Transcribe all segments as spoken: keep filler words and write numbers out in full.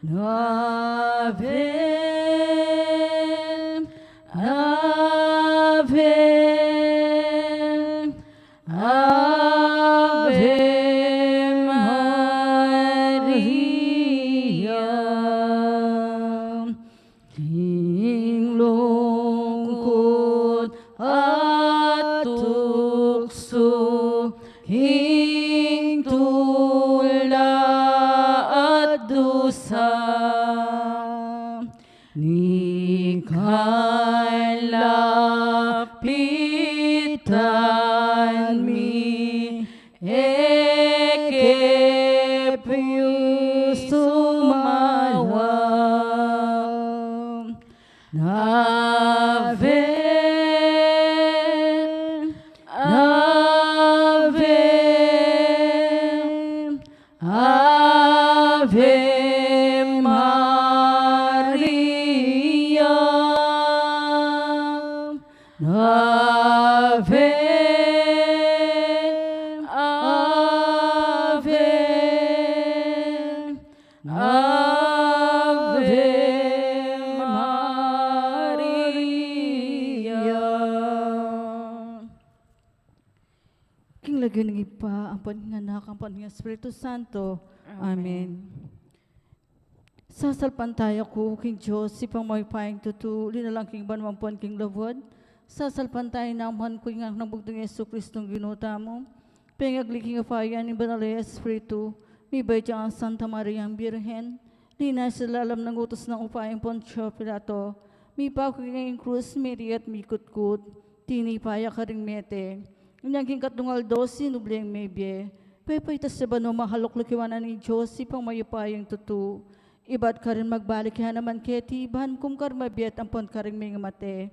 Ave, Ave, Ave Maria. King lungkut at tuksu, king tula at dusa, nikalapitan mi, e ke pu sumawa. Ave, Ave, Ave Maria. Ave, Ave, Ave Maria. King lagyu ning Ibpa, ampon ning Anak, ampon ning Espiritu Santo. Amen. Amen. Sasalpantaya ku king Dios, Ibpang mayupayang tutu, linalang king banua ampon king lubud. Sasalpantaya naman ku ing Anak nang bugtung, Jesucristo, Ginu tamu. Pengagli king apayan ning Banal a Espiritu, mibait ya kang Santa Mariang Birhen, linasa lalam ning utus nang upaya nang Poncio Pilato, mipaku king krus, miriat, mikutkut, tinipa ya karing mete. Inyang king katlung aldo sinubling mebie, pepaitas ya banua, makaluklu king wanan ning Dios Ibpang mayupayang tutu. Ibat karin magbalik ya naman keti ban hukum karing mabie ampon karing mengamate.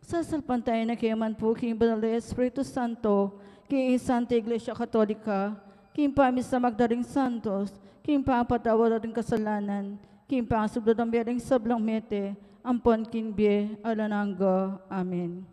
Sasalpantaya na ke man pu king Banal a Espiritu Santo, king Santa Iglesia Katolika, king pamisamagda ring santos, king pangapatawad da ring kasalanan, king pangasubli da ring sablang mete, ampon king bie alang angga. Amen.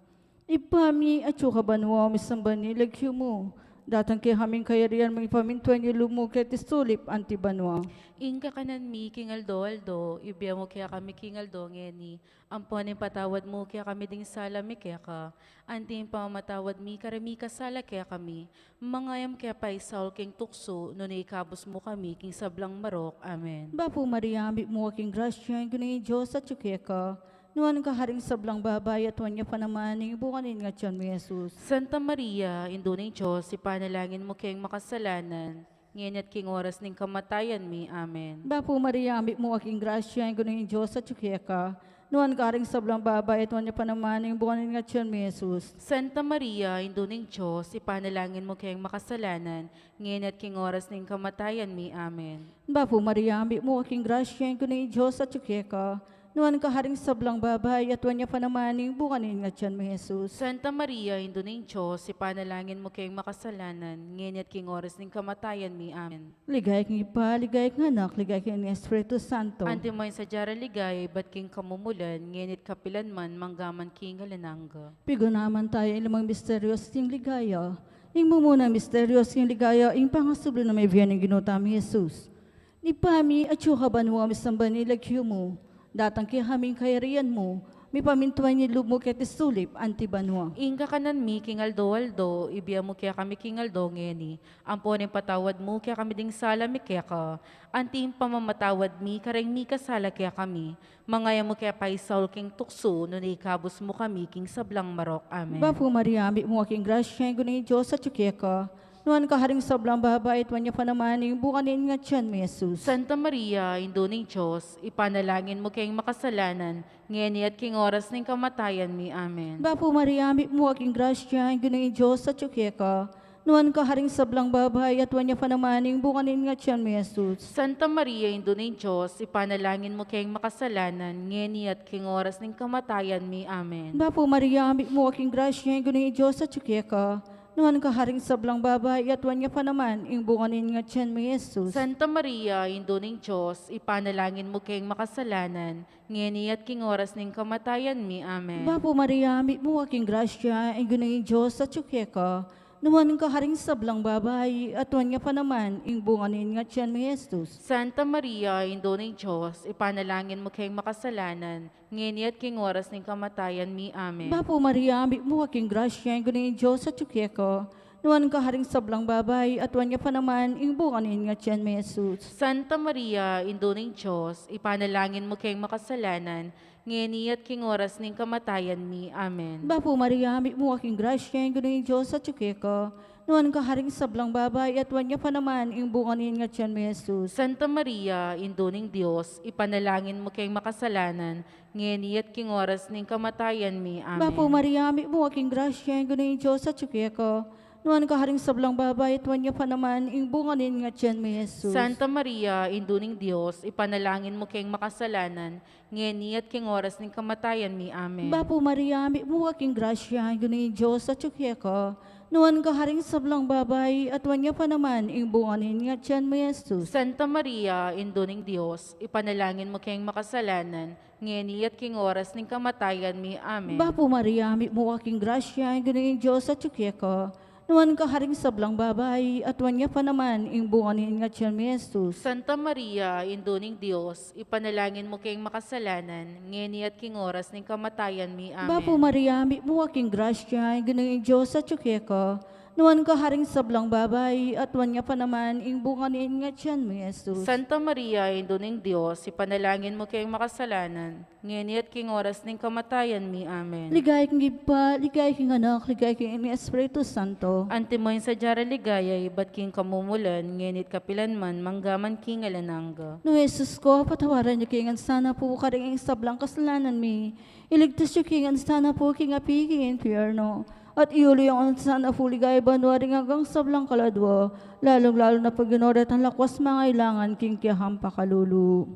Ibpa mi, atsu ka banua, misamban ya ing lagyu mu. Datang kekami ing kayarian mu, mipamintuan ya ing lub mu keti sulip anti banua. Ing kakanan mi king aldo-aldo, ibie mu kekami king aldo ngeni. Ampon ipatawad mu kekami ding sala mi keka, anti ing pamamatawad mi karing mikasala kekami. Manga e mu ke paisaul king tuksu, nune ikabus mu kami king sablang marok. Amen. Bapu Maria, mipnu ka king grasya, ing Ginung Dios atyu keka. Nuan ka karing sablang babai, at nuan ya pa naman ing bunga ning atyan mu, Jesus. Santa Maria, Indu ning Dios, ipanalangin mu keng makasalanan, ngeni at king oras ning kamatayan mi. Amen. Bapu Maria, mipnu ka king grasya, ing Ginung Dios atyu keka. Nuan ka karing sablang babai, at nuan ya pa naman ing bunga ning atyan mu, Jesus. Santa Maria, Indu ning Dios, ipanalangin mu keng makasalanan, ngeni at king oras ning kamatayan mi. Amen. Bapu Maria, mipnu ka king grasya, ing Ginung Dios atyu keka. Nuan ka karing sablang babai, at nuan ya pa naman ing bunga ning atyan mu, Jesus. Santa Maria, Indu ning Dios, ipanalangin mu keng makasalanan, ngeni at king oras ning kamatayan mi. Amen. Ligaya king Ibpa, ligaya king Anak, ligaya king Espiritu Santo. Antimo ing sadya rang ligaya ibat king kamumulan, ngeni at kapilan man, mangga man king alang angga. Piganakan tamu ing limang misterios king ligaya. Ing mumunang misterios king ligaya, ing pangasubli nang mebie nang Ginu tamu Jesus. Ibpa mi, atsu ka banua, misamban ya ing lagyu mu. Datang kekami ing kayarian mu, mipamintuan ya ing lub mu keti sulip anti banua. Ing kakanan mi king aldo-aldo, ibie mu kekami king aldo ngeni. Ampon ipatawad mu kekami ding sala mi keka, anti ing pamamatawad mi karing mikasala kekami. Manga e mu ke paisaul king tuksu, nune ikabus mu kami king sablang marok. Amen. Bapu Maria, mipnu ka king grasya, ing Ginung Dios atyu keka. Nuan ka karing sablang babai, at nuan ya pa naman ing bunga ning atyan mu, Jesus. Santa Maria, Indu ning Dios, ipanalangin mu keng makasalanan, ngeni at king oras ning kamatayan mi. Amen. Bapu Maria, mipnu ka king grasya, ing Ginung Dios atyu keka. Nuan ka karing sablang babai, at nuan ya pa naman ing bunga ning atyan mu, Jesus. Santa Maria, Indu ning Dios, ipanalangin mu keng makasalanan, ngeni at king oras ning kamatayan mi. Amen. Bapu Maria, mipnu ka king grasya, ing Ginung Dios atyu keka. Nuan ka karing sablang babai, at nuan ya pa naman ing bunga ning atyan mu, Jesus. Santa Maria, Indu ning Dios, ipanalangin mu keng makasalanan, ngeni at king oras ning kamatayan mi. Amen. Bapu Maria, mipnu ka king grasya, ing Ginung Dios atyu keka. Nuan ka karing sablang babai, at nuan ya pa naman ing bunga ning atian mu, i Jesus. Santa Maria, Indu ning Dios, ipanalangin mu keng makasalanan, ngeni at king oras ning kamatayan mi. Amen. Bapu Maria, mitmu ka king grasya, ing Ginung Dios atyu keka. Nuan ka karing sablang babai, at nuan ya pa naman ing bunga ning atian mu, i Jesus. Santa Maria, Indu ning Dios, ipanalangin mu keng makasalanan, ngeni at king oras ning kamatayan mi. Amen. Bapu Maria, mitmu ka king grasya, ing Ginung Dios atyu keka. Nuan ka karing sablang babai, at nuan ya pa naman ing bunga ning atian mu, i Jesus. Santa Maria, Indu ning Dios, ipanalangin mu keng makasalanan, ngeni at king oras ning kamatayan mi. Amen. Bapu Maria, mitmu ka king grasya, ing Ginung Dios atyu keka. Nuan ka karing sablang babai, at nuan ya pa naman ing bunga ning atian mu, i Jesus. Santa Maria, Indu ning Dios, ipanalangin mu keng makasalanan, ngeni at king oras ning kamatayan mi. Amen. Bapu Maria, mitmu ka king grasya, ing Ginung Dios atyu keka. Nuan ka karing sablang babai, at nuan ya pa naman ing bunga ning atian mu, i Jesus. Santa Maria, Indu ning Dios, ipanalangin mu keng makasalanan, ngeni at king oras ning kamatayan mi. Amen. Bapu Maria, mitmu ka king grasya, ing Ginung Dios atyu keka. Nuan ka karing sablang babai, at nuan ya pa naman ing bunga ning atian mu, i Jesus. Santa Maria, Indu ning Dios, ipanalangin mu keng makasalanan, ngeni at king oras ning kamatayan mi. Amen. Bapu Maria, mitmu ka king grasya, ing Ginung Dios atyu keka. Nuan ka karing sablang babai, at nuan ya pa naman ing bunga ning atian mu, i Jesus. Santa Maria, Indu ning Dios, ipanalangin mu keng makasalanan, ngeni at king oras ning kamatayan mi. Amen. Ligaya king Ibpa, ligaya king Anak, ligaya king Espiritu Santo. Antimo ing sadya rang ligaya ibat king kamumulan, ngeni at kapilan man, mangga man king alang angga. O Jesus ku, patawaran yu kami ngan sana pu karing sablang kasalanan mi. Iligtas yu kami ngan sana pu king api king impyerno. At iuli yu ngan sana pu ligaya banua ring anggang sablang kaladua, lalung-lalu na pa ring detang lakuas mangailangan king kekang pakalulu.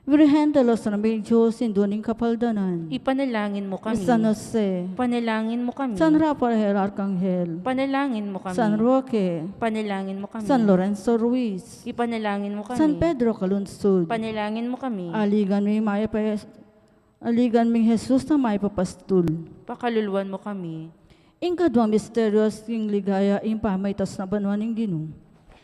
Virgen de los Remedios, Indu ning Kapaldanan. Ipanalangin mu kami. San Jose. Ipanalangin mu kami. San Rafael Arkanghel. Ipanalangin mu kami. San Roque. Ipanalangin mu kami. San Lorenzo Ruiz. Ipanalangin mu kami. San Pedro Calungsod. Ipanalangin mu kami. Aligan mi mayap a, aligan mi Jesus a mayap a pastul. Pakaluluan mu kami. Ing kaduang misteryo ning ligaya, ing pamaitas na banua ning Ginu.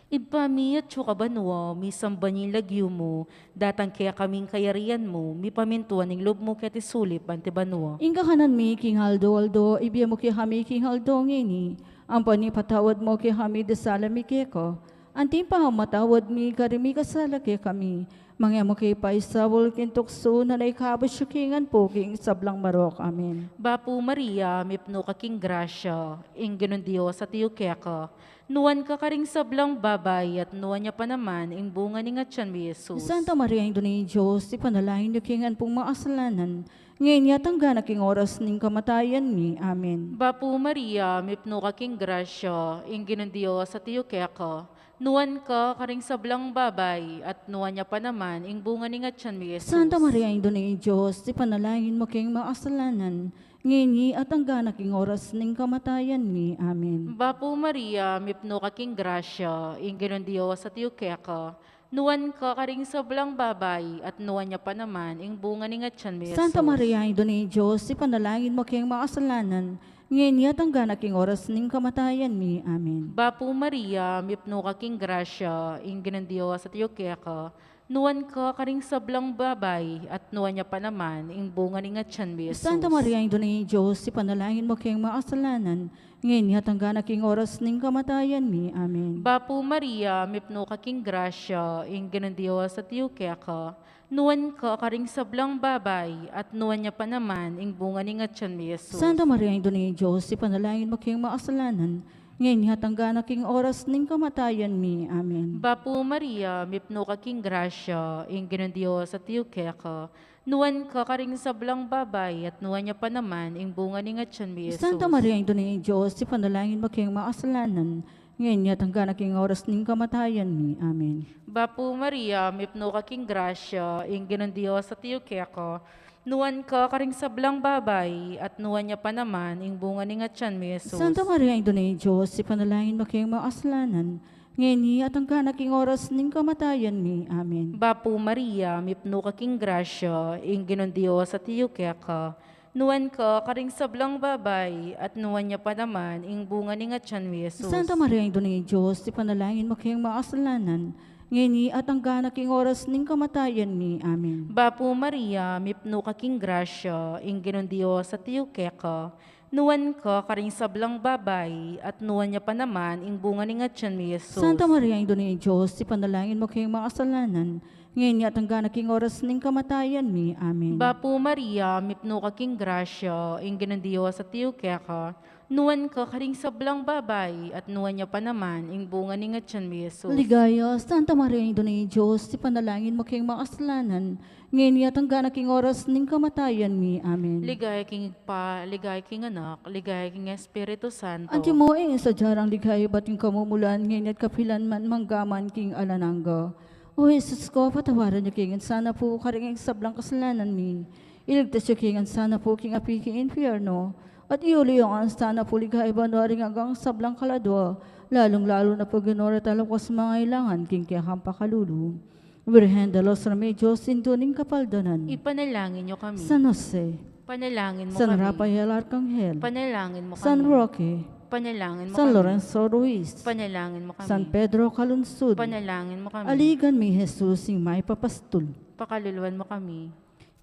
Ibpa mi, atsu ka banua, misamban ya ing lagyu mu, datang kekami ing kayarian mu, mipamintuan ing lub mu keti sulip anti banua. Ing kakanan mi king aldo-aldo ibie mu kekami king aldo ngeni, ampo ipatawad mu kekami ding sala mi keka, anti ing pamamatawad mi karing mikasala kekami. Manga e mu ke paisaul king tuksu, nune ikabus yu kami ngan pu king sablang marok. Amen. Bapu Maria, mipnu ka king grasya, ing Ginung Dios atyu keka. Nuan ka karing sablang babai, at nuan ya pa naman ing bunga ning atian mu, i Jesus. Santa Maria, Indu ning Dios, ipanalangin yu kami ngan pung makasalanan, ngeni at angga na king oras ning kamatayan mi. Amen. Bapu Maria, mipnu ka king grasya, ing Ginung Dios atyu keka. Nuan ka karing sablang babai, at nuan ya pa naman ing bunga ning atian mu, i Jesus. Santa Maria, Indu ning Dios, ipanalangin mu keng makasalanan, ngeni at angga na king oras ning kamatayan mi. Amen. Bapu Maria, mipnu ka king grasya, ing Ginung Dios atyu keka. Nuan ka karing sablang babai, at nuan ya pa naman ing bunga ning atian mu, i Jesus. Santa Maria, Indu ning Dios, ipanalangin mu keng makasalanan, ngeni at angga na king oras ning kamatayan mi. Amen. Bapu Maria, mipnu ka king grasya, ing Ginung Dios atyu keka. Nuan ka karing sablang babai, at nuan ya pa naman ing bunga ning atian mu, i Jesus. Santa Maria, Indu ning Dios, ipanalangin mu keng makasalanan, ngeni at angga na king oras ning kamatayan mi. Amen. Bapu Maria, mipnu ka king grasya, ing Ginung Dios atyu keka. Nuan ka karing sablang babai, at nuan ya pa naman ing bunga ning atian mu, i Jesus. Santa Maria, Indu ning Dios, ipanalangin mu keng makasalanan, ngeni at angga na king oras ning kamatayan mi. Amen. Bapu Maria, mipnu ka king grasya, ing Ginung Dios atyu keka. Nuan ka karing sablang babai, at nuan ya pa naman ing bunga ning atian mu, i Jesus. Santa Maria, Indu ning Dios, ipanalangin mu keng makasalanan, ngeni at angga na king oras ning kamatayan mi. Amen. Bapu Maria, mipnu ka king grasya, ing Ginung Dios atyu keka. Nuan ka karing sablang babai, at nuan ya pa naman ing bunga ning atian mu, i Jesus. Santa Maria, Indu ning Dios, ipanalangin mu keng makasalanan, ngeni at angga na king oras ning kamatayan mi. Amen. Bapu Maria, mipnu ka king grasya, ing Ginung Dios atyu keka. Nuan ka karing sablang babai, at nuan ya pa naman ing bunga ning atian mu, Jesus. Santa Maria, Indu ning Dios, ipanalangin mu keng makasalanan, ngeni at anggang king oras ning kamatayan mi. Amen. Bapu Maria, mipnu ka king grasya, ing Ginung Dios atiu keka, nuan ka karing sablang babai, at nuan ya pa naman ing bunga ning atian mu, Jesus. Santa Maria, Indu ning Dios, ipanalangin mu keng makasalanan, ngeni at anggang king oras ning kamatayan mi. Amen. Bapu Maria, mipnu ka king grasya, ing Ginung Dios atiu keka, nuan ka karing sablang babai, at nuan ya pa naman ing bunga ning atian mu, Jesus. Ligaya, Santa Maria, Indu ning Dios, ipanalangin mu keng makasalanan, ngeni at anggang king oras ning kamatayan mi. Amen. Ligaya king Ibpa, ligaya king Anak, ligaya king Espiritu Santo. Antimo ing sadya rang ligaya ibat king kamumulan, ngeni at kapilan man, mangga man king alang angga. O Jesus ku, patawaran yu kami ngan sana pu karing sablang kasalanan mi. Iligtas yu kami ngan sana pu king api king infierno. At iyuli yu ngan sana pu king banua ring anggang sablang kaladua, lalung-lalu na pu king nuan alang mangailangan king kekang pakalulu. Virgen de los Remedios, Indu ning Kapaldanan. Ipanalangin yu kami. San Jose. Panalangin mu kami. San Rafael Arcangel. Panalangin mu kami. San Roque. Panalangin mu kami. San Lorenzo Ruiz. Panalangin mu kami. San Pedro Calungsod. Panalangin mu kami. Aligan mi Jesus ing mayap a pastul. Pakaluluan mu kami.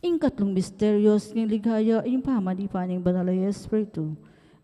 Ing katlung misteryo ning ligaya, ing pamanipa ning Banal a Espiritu.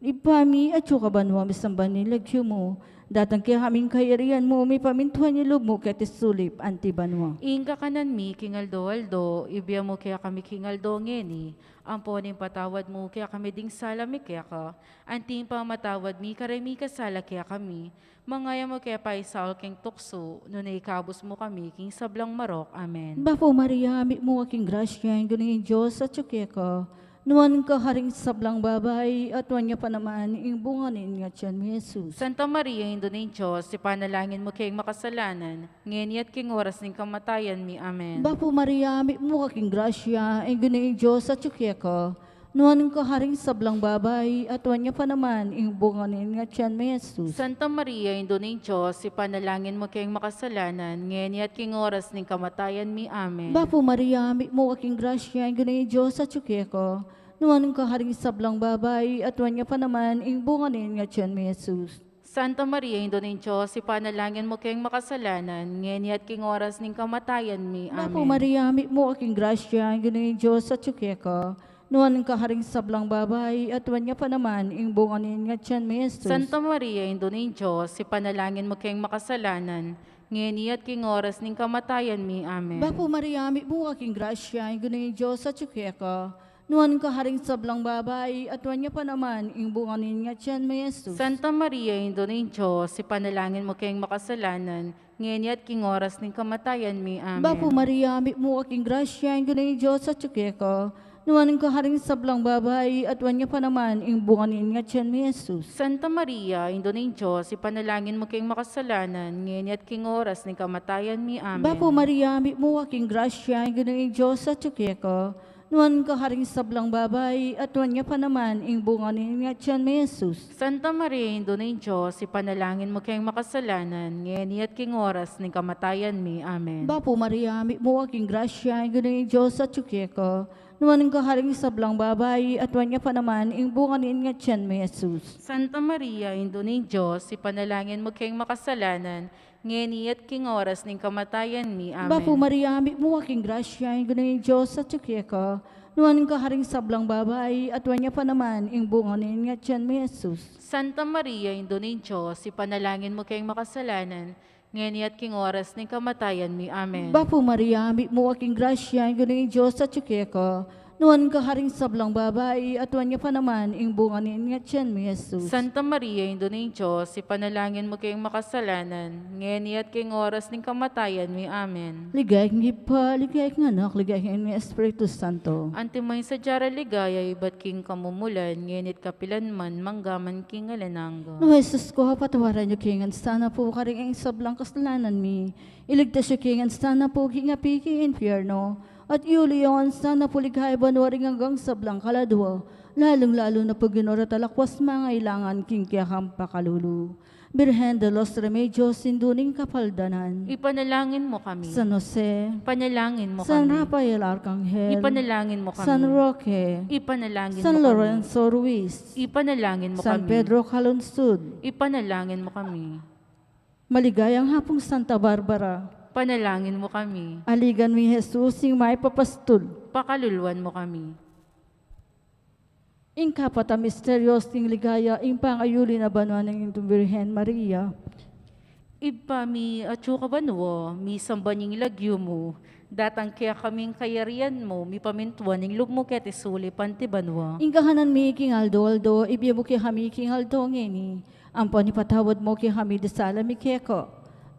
Ibpa mi, atsu ka banua, misamban ya ing lagyu mu, datang kekami ing kayarian mu, mipamintuan ing lub mu keti sulip anti banua. Ing kakanan mi king aldo-aldo, ibie mu kekami king aldo ngeni, ampo ing patawad mu kekami ding sala mi keka, anti ing pamamatawad mi kareng mikasala kekami. Manga e mu ke paisaul king tuksu, nune ikabus mu kami king sablang marok. Amen. Bapu Maria, mipnu ka king grasya, ing Ginung Dios atyu keka, nuan ka karing sablang babai, at nuan ya pa naman ing bunga ning atian mu, Jesus. Santa Maria, Indu ning Dios, ipanalangin mu keng makasalanan, ngeni at king oras ning kamatayan mi. Amen. Bapu Maria, mipnu ka king grasya, ing Ginung Dios atyu keka, nuan ka karing sablang babai, at nuan ya pa naman ing bunga ning atian mu, Jesus. Santa Maria, Indu ning Dios, ipanalangin mu keng makasalanan, ngeni at king oras ning kamatayan mi. Amen. Bapu Maria, mipnu ka king grasya, ing Ginung Dios atyu keka, nuan ka karing sablang babai, at nuan ya pa naman ing bunga ning atian mu, Jesus. Santa Maria, Indu ning Dios, ipanalangin mu keng makasalanan, ngeni at king oras ning kamatayan mi. Bapu Amen. Maria, mipnu ka king grasya, ing Ginung Dios atyu keka, nuan ka karing sablang babai, at nuan ya pa naman ing bunga ning atian mu, Jesus. Santa Maria, Indu ning Dios, ipanalangin mu keng makasalanan, ngeni at king oras ning kamatayan mi. Amen. Bapu Maria, mipnu ka king grasya, ing Ginung Dios atyu keka, nuan ka karing sablang babai, at nuan ya pa naman ing bunga ning atian mu, Jesus. Santa Maria, Indu ning Dios, ipanalangin mu keng makasalanan, ngeni at king oras ning kamatayan mi. Amen. Bapu Maria, mipnu ka king grasya, ing Ginung Dios atyu keka, nuan ka karing sablang babai, at nuan ya pa naman ing bunga ning atian mu, Jesus. Santa Maria, Indu ning Dios, ipanalangin mu keng makasalanan, ngeni at king oras ning kamatayan mi. Amen. Bapu Maria, mipnu ka king grasya, ing Ginung Dios atyu keka, nuan ka karing sablang babai, at nuan ya pa naman ing bunga ning atian mu, Jesus. Santa Maria, Indu ning Dios, ipanalangin mu keng makasalanan, ngeni at king oras ning kamatayan mi. Amen. Bapu Maria, mipnu ka king grasya, ing Ginung Dios atyu keka, nuan ka karing sablang babai, at nuan ya pa naman ing bunga ning atian mu, Jesus. Santa Maria, Indu ning Dios, ipanalangin mu keng makasalanan, ngeni at king oras ning kamatayan mi. Amen. Bapu Maria, mipnu ka king grasya, ing Ginung Dios atyu keka, nuan ka karing sablang babai, at nuan ya pa naman ing bunga ning atian mu, Jesus. Santa Maria, Indu ning Dios, ipanalangin mu keng makasalanan, ngeni at king oras ning kamatayan mi. Amen. Bapu Maria, mipnu ka king grasya, ing Ginung Dios atyu keka, nuan ka karing sablang babai, at nuan ya pa naman ing bunga ning atian mu, Jesus. Santa Maria, Indu ning Dios, ipanalangin mu keng makasalanan, ngeni at king oras ning kamatayan mi. Amen. Ligaya king Ibpa, ligaya king Anak, ligaya king Espiritu Santo. Antimo ing sadya rang ligaya ibat king kamumulan, ngeni at kapilan man, mangga man king alang angga. O Jesus ku, patawaran yu kami ngan sana pu karing sablang kasalanan mi. Iligtas yu kami ngan sana pu king api king infierno. At iyuli yu ngan sana pu king banua ring anggang sablang kaladua, lalung-lalu na pu ing nuan alang mangailangan king kekang pakalulu. Birhen de los Remedios, Indu ning Kapaldanan. Ipanalangin mo kami. San Jose. Ipanalangin mo San kami. Rafael Arcangel. Ipanalangin mo kami. San Roque. Ipanalangin San mo kami. Lorenzo Ruiz. Ipanalangin mo San kami. Pedro Calungsod. Ipanalangin mo kami. Maligayang hapung Santa Barbara. Panalangin mo kami. Aligan mi Jesus, ing mayap a pastul. Pakaluluan mo kami. Ing kapat a misteryos king ligaya, ing pangayuli na banua ning Indung Birhen Maria. Ibpa mi, atsu ka banua, misamban ya ing lagyu mu, datang kekami ing kayarian mu, mipamintuan ing lub mu keti sulip anti banua. Ing kakanan mi king aldo-aldo, ibie mu kekami king aldo ngeni, ampo ipatawad mu kekami ding sala mi keka,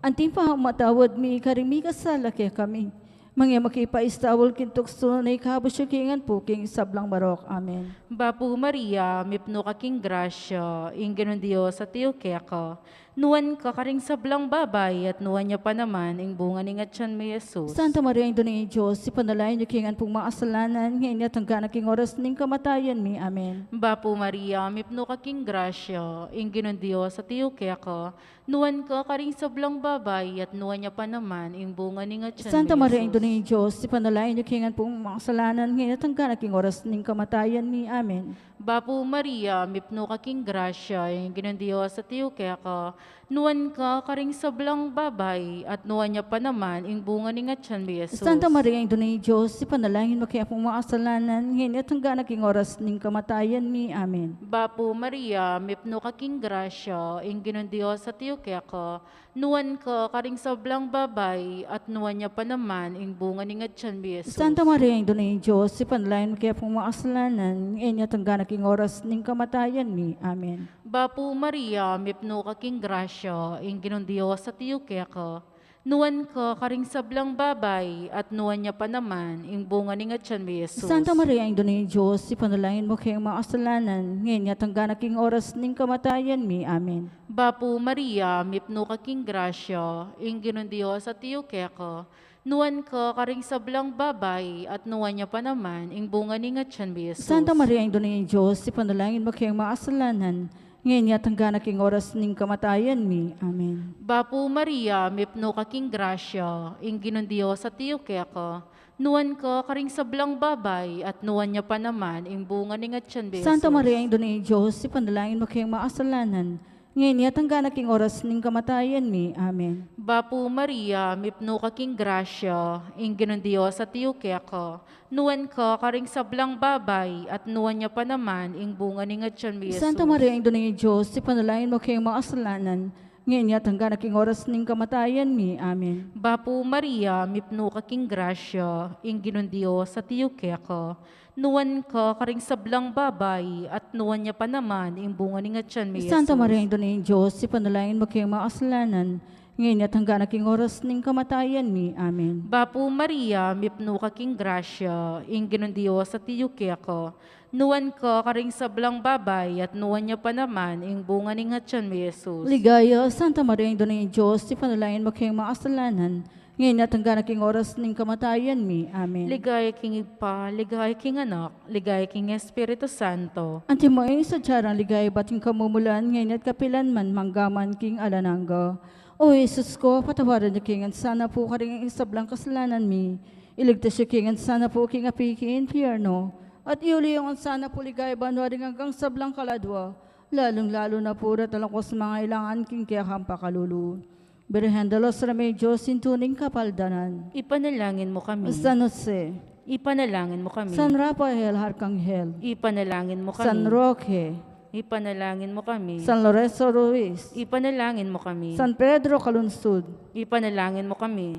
anti ing pamamatawad mi karing mikasala kekami. Manga e mu ke paisaul king tuksu, nune ikabus yu kami king sablang marok. Amen. Bapu Maria, mipnu ka king grasya, ing Ginung Dios atyu keka, nuan ka karing sablang babai, at nuan ya pa naman ing bunga ning atyan mu, Jesus. Santa Maria, Indu ning Dios, ipanalangin yu keng makasalanan, ngeni at angga na king oras ning kamatayan mi. Amen. Bapu Maria, mipnu ka king grasya, ing Ginung Dios atyu keka, nuan ka karing sablang babai, at nuan ya pa naman ing bunga ning atyan mu, Santa Maria, Jesus. Indu ning Dios, ipanalangin yu keng makasalanan, ngeni at angga na king oras ning kamatayan mi. Amen. Bapu Maria, mipnu ka king grasya, ing Ginung Dios atyu keka, nuan ka karing sablang babai, at nuan ya pa naman ing bunga ning atyan mu, Jesus. Santa Maria, Indu ning Dios, ipanalangin mu keng makasalanan, ngeni at angga na king oras ning kamatayan mi. Amen. Bapu Maria, mipnu ka king grasya, ing Ginung Dios atyu keka, nuan ka karing sablang babai, at nuan ya pa naman ing bunga ning atyan mu, Jesus. Santa Maria, Indu ning Dios, ipanalangin mu keng makasalanan, ngeni at angga na king oras ning kamatayan mi. Amen. Bapu Maria, mipnu ka king grasya, ing Ginung Dios atyu keka, nuan ka karing sablang babai, at nuan ya pa naman ing bunga ning atyan mu, Jesus. Santa Maria, Indu ning Dios, ipanalangin mu keng makasalanan, ngeni at angga na king oras ning kamatayan mi. Amen. Bapu Maria, mipnu ka king grasya, ing Ginung Dios atyu keka, nuan ka karing sablang babai, at nuan ya pa naman ing bunga ning atyan mu, Jesus. Santa Maria, Indu ning Dios, ipanalangin mu keng makasalanan, ngeni at angga na king oras ning kamatayan mi. Amen. Bapu Maria, mipnu ka king grasya, ing Ginung Dios atyu keka, nuan ka karing sablang babai, at nuan ya pa naman ing bunga ning atyan mu, Santa Jesus. Maria, Indu ning Dios, ipanalangin mu keng makasalanan, ngeni at angga na king oras ning kamatayan mi. Amen. Bapu Maria, mipnu ka king grasya, ing Ginung Dios atyu keka, nuan ka karing sablang babai, at nuan ya pa naman ing bunga ning atyan mu, Jesus. Santa Maria, Indu ning Dios, ipanalangin mu keng makasalanan, ngeni at angga na king oras ning kamatayan mi. Amen. Bapu Maria, mipnu ka king grasya, ing Ginung Dios atyu keka, nuan ka karing sablang babai, at nuan ya pa naman ing bunga ning atyan mu, Santa Jesus. Maria, Indu ning Dios, ipanalangin mu keng makasalanan, ngeni at angga na king oras ning kamatayan mi. Amen. Bapu Maria, mipnu ka king grasya, ing Ginung Dios atyu keka, nuan ka karing sablang babai, at nuan ya pa naman ing bunga ning atyan mu, Jesus. Ligaya, Santa Maria, Indu ning Dios, ipanalangin mu keng makasalanan, ngeni at angga na king oras ning kamatayan mi. Amen. Ligaya king Ibpa, ligaya king Anak, ligaya king Espiritu Santo. Antimo ing sadya rang ligaya ibat king kamumulan, ngeni at kapilan man, mangga man king alang angga. O Jesus ku, patawaran yu kami ngan sana pu karing sablang kasalanan mi. Iligtas yu kami ngan sana pu king api king impyerno. At iuli yu ngan sana pu king ligaya banua ding anggang sablang kaladua, lalung-lalu na pu ding talakwas mangailangan king kekang pakalulu. Birhen de los Remedios, Indu ning Kapaldanan. Ipanalangin mo kami. San Jose. Ipanalangin mo kami. San Rafael Arcangel. Ipanalangin mo kami. San Roque. Ipanalangin mo kami. San Lorenzo Ruiz. Ipanalangin mo kami. San Pedro Calungsod. Ipanalangin mo kami.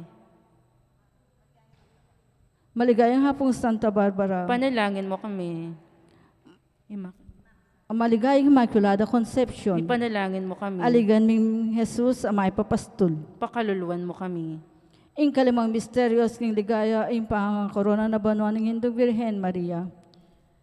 Maligayang hapung Santa Barbara. Panalangin mo kami. Ima- Maligayang Immaculada Concepcion. Ipanalangin mo kami. Aligan ming Jesus a mayap a pastul. Pakaluluan mo kami. Ing kalimang misteryos king ligaya, ing pangangakorona na banua ning Indung Birhen Maria.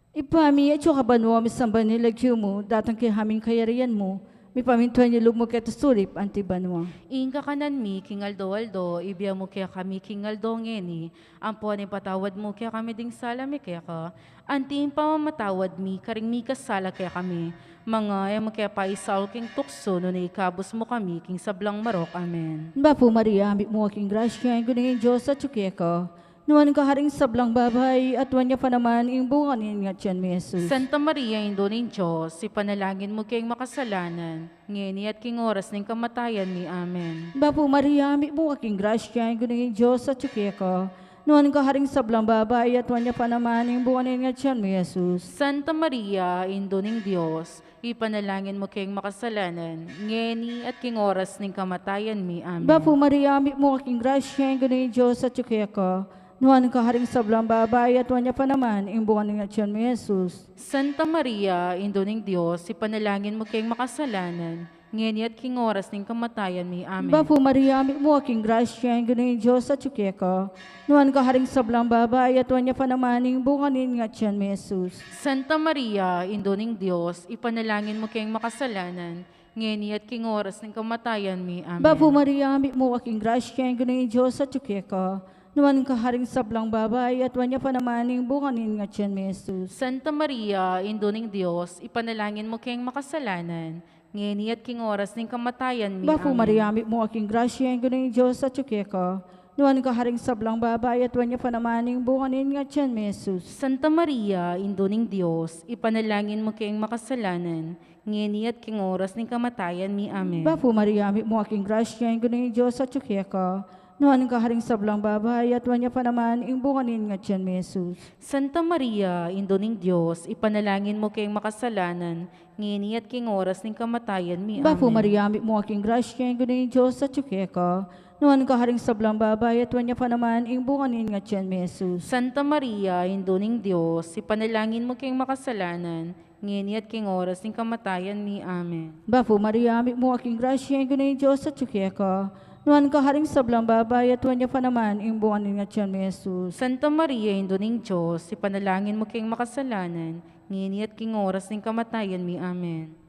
Ibpa mi, atsu ka banua, misamban ya ing lagyu mu, datang kekami ing kayarian mu, Mipamintuan ing lub mu keti sulip anti banua. Ing kakanan mi king aldo-aldo, ibie mu kekami king aldo ngeni, ampo ipatawad mu kekami ding sala mi keka, anti ing pamamatawad mi karing mikasala kekami. Manga e mu ke paisaul king tuksu, nune ikabus mu kami king sablang marok. Amen. Bapu Maria, mitmu ka king grasya, ing Ginung Dios atyu keka. Nuan ka karing sablang babai, at nuan ya pa naman ing bunga ning atian mu, Jesus. Santa Maria, Indu ning Dios, ipanalangin mu keng makasalanan, ngeni at king oras ning kamatayan mi. Amen. Bapu Maria, mitmu ka king grasya, ing Ginung Dios atyu keka. Nuan ka karing sablang babai, at nuan ya pa naman ing bunga ning atian mu, Jesus. Santa Maria, Indu ning Dios, ipanalangin mu keng makasalanan, ngeni at king oras ning kamatayan mi. Amen. Bapu Maria, mitmu ka king grasya, ing Ginung Dios atyu keka. Nuan ka karing sablang babai, at nuan ya pa naman ing bunga ning atian mu, Jesus. Santa Maria, Indu ning Dios, ipanalangin mu keng makasalanan, ngeni at king oras ning kamatayan mi. Amen. Bapu Maria, mitmu ka king grasya, ing Ginung Dios atyu keka. Nuan ka karing sablang babai, at nuan ya pa naman ing bunga ning atian mu, Jesus. Santa Maria, Indu ning Dios, ipanalangin mu keng makasalanan, ngeni at king oras ning kamatayan mi. Amen. Bapu Maria, mitmu ka king grasya, ing Ginung Dios atyu keka. Nuan ka karing sablang babai, at nuan ya pa naman ing bunga ning atian mu, Jesus. Santa Maria, Indu ning Dios, ipanalangin mu keng makasalanan, ngeni at king oras ning kamatayan mi. Bapu Maria, mitmu ka king grasya, ing Ginung Dios atyu keka. Nuan ka karing sablang babai, at nuan ya pa naman ing bunga ning atian mu, Jesus. Santa Maria, Indu ning Dios, ipanalangin mu keng makasalanan, ngeni at king oras ning kamatayan mi. Amen. Bapu Maria, mitmu ka king grasya, ing Ginung Dios atyu keka. Nuan ka karing sablang babai, at nuan ya pa naman ing bunga ning atian mu, Jesus. Santa Maria, Indu ning Dios, ipanalangin mu keng makasalanan, ngeni at king oras ning kamatayan mi. Bapu Maria, mitmu ka king grasya, ing Ginung Dios atyu keka. Nuan ka karing sablang babai, at nuan ya pa naman ing bunga ning atian mu, Jesus. Santa Maria, Indu ning Dios, ipanalangin mu keng makasalanan, ngeni at king oras ning kamatayan mi. Amen. Bapu Maria, mitmu ka king grasya, ing Ginung Dios atyu keka. Nuan ka karing sablang babai, at nuan ya pa naman ing bunga ning atian mu, Jesus. Santa Maria, Indu ning Dios, ipanalangin mu keng makasalanan, ngeni at king oras ning kamatayan mi. Amen.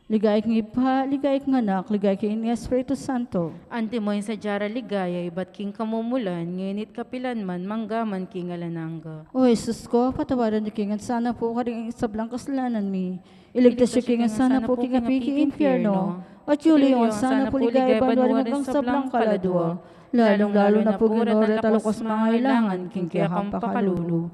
Ligaya king Ibpa, ligaya king Anak, ligaya king Espiritu Santo. Antimo ing sadya ra ligaya, ibat king kamumulan, ngeni at kapilan man, mangga man king alang angga. O Jesus ko, patawaran yu kami ngan sana pu karing sablang kasalanan mi. Iligtas yu kami ngan sana pu king api king impyerno. At yulian yu ngan sana pu ligaya banua ring sablang kaladua. Lalung-lalu na pu ring nararapat mangailangan king kekang pakalulu.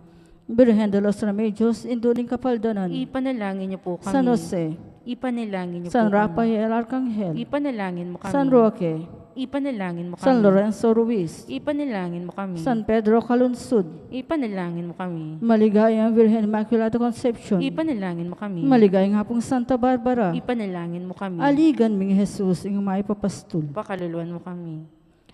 Birhen de los Remedios, Indu ning Kapaldanan. Ipanalangin niyo po kami. San Jose. Ipanalangin niyo po kami. San Rafael Arcangel. Ipanalangin mo kami. San Roque. Ipanalangin mo kami. San Lorenzo Ruiz. Ipanalangin mo kami. San Pedro Calungsod. Ipanalangin mo kami. Maligayang Virgen Immaculada Concepcion. Ipanalangin mo kami. Maligayang Apung Santa Barbara. Ipanalangin mo kami. Aligan ming Jesus, ing mayap a pastul. Pakaluluan mo kami.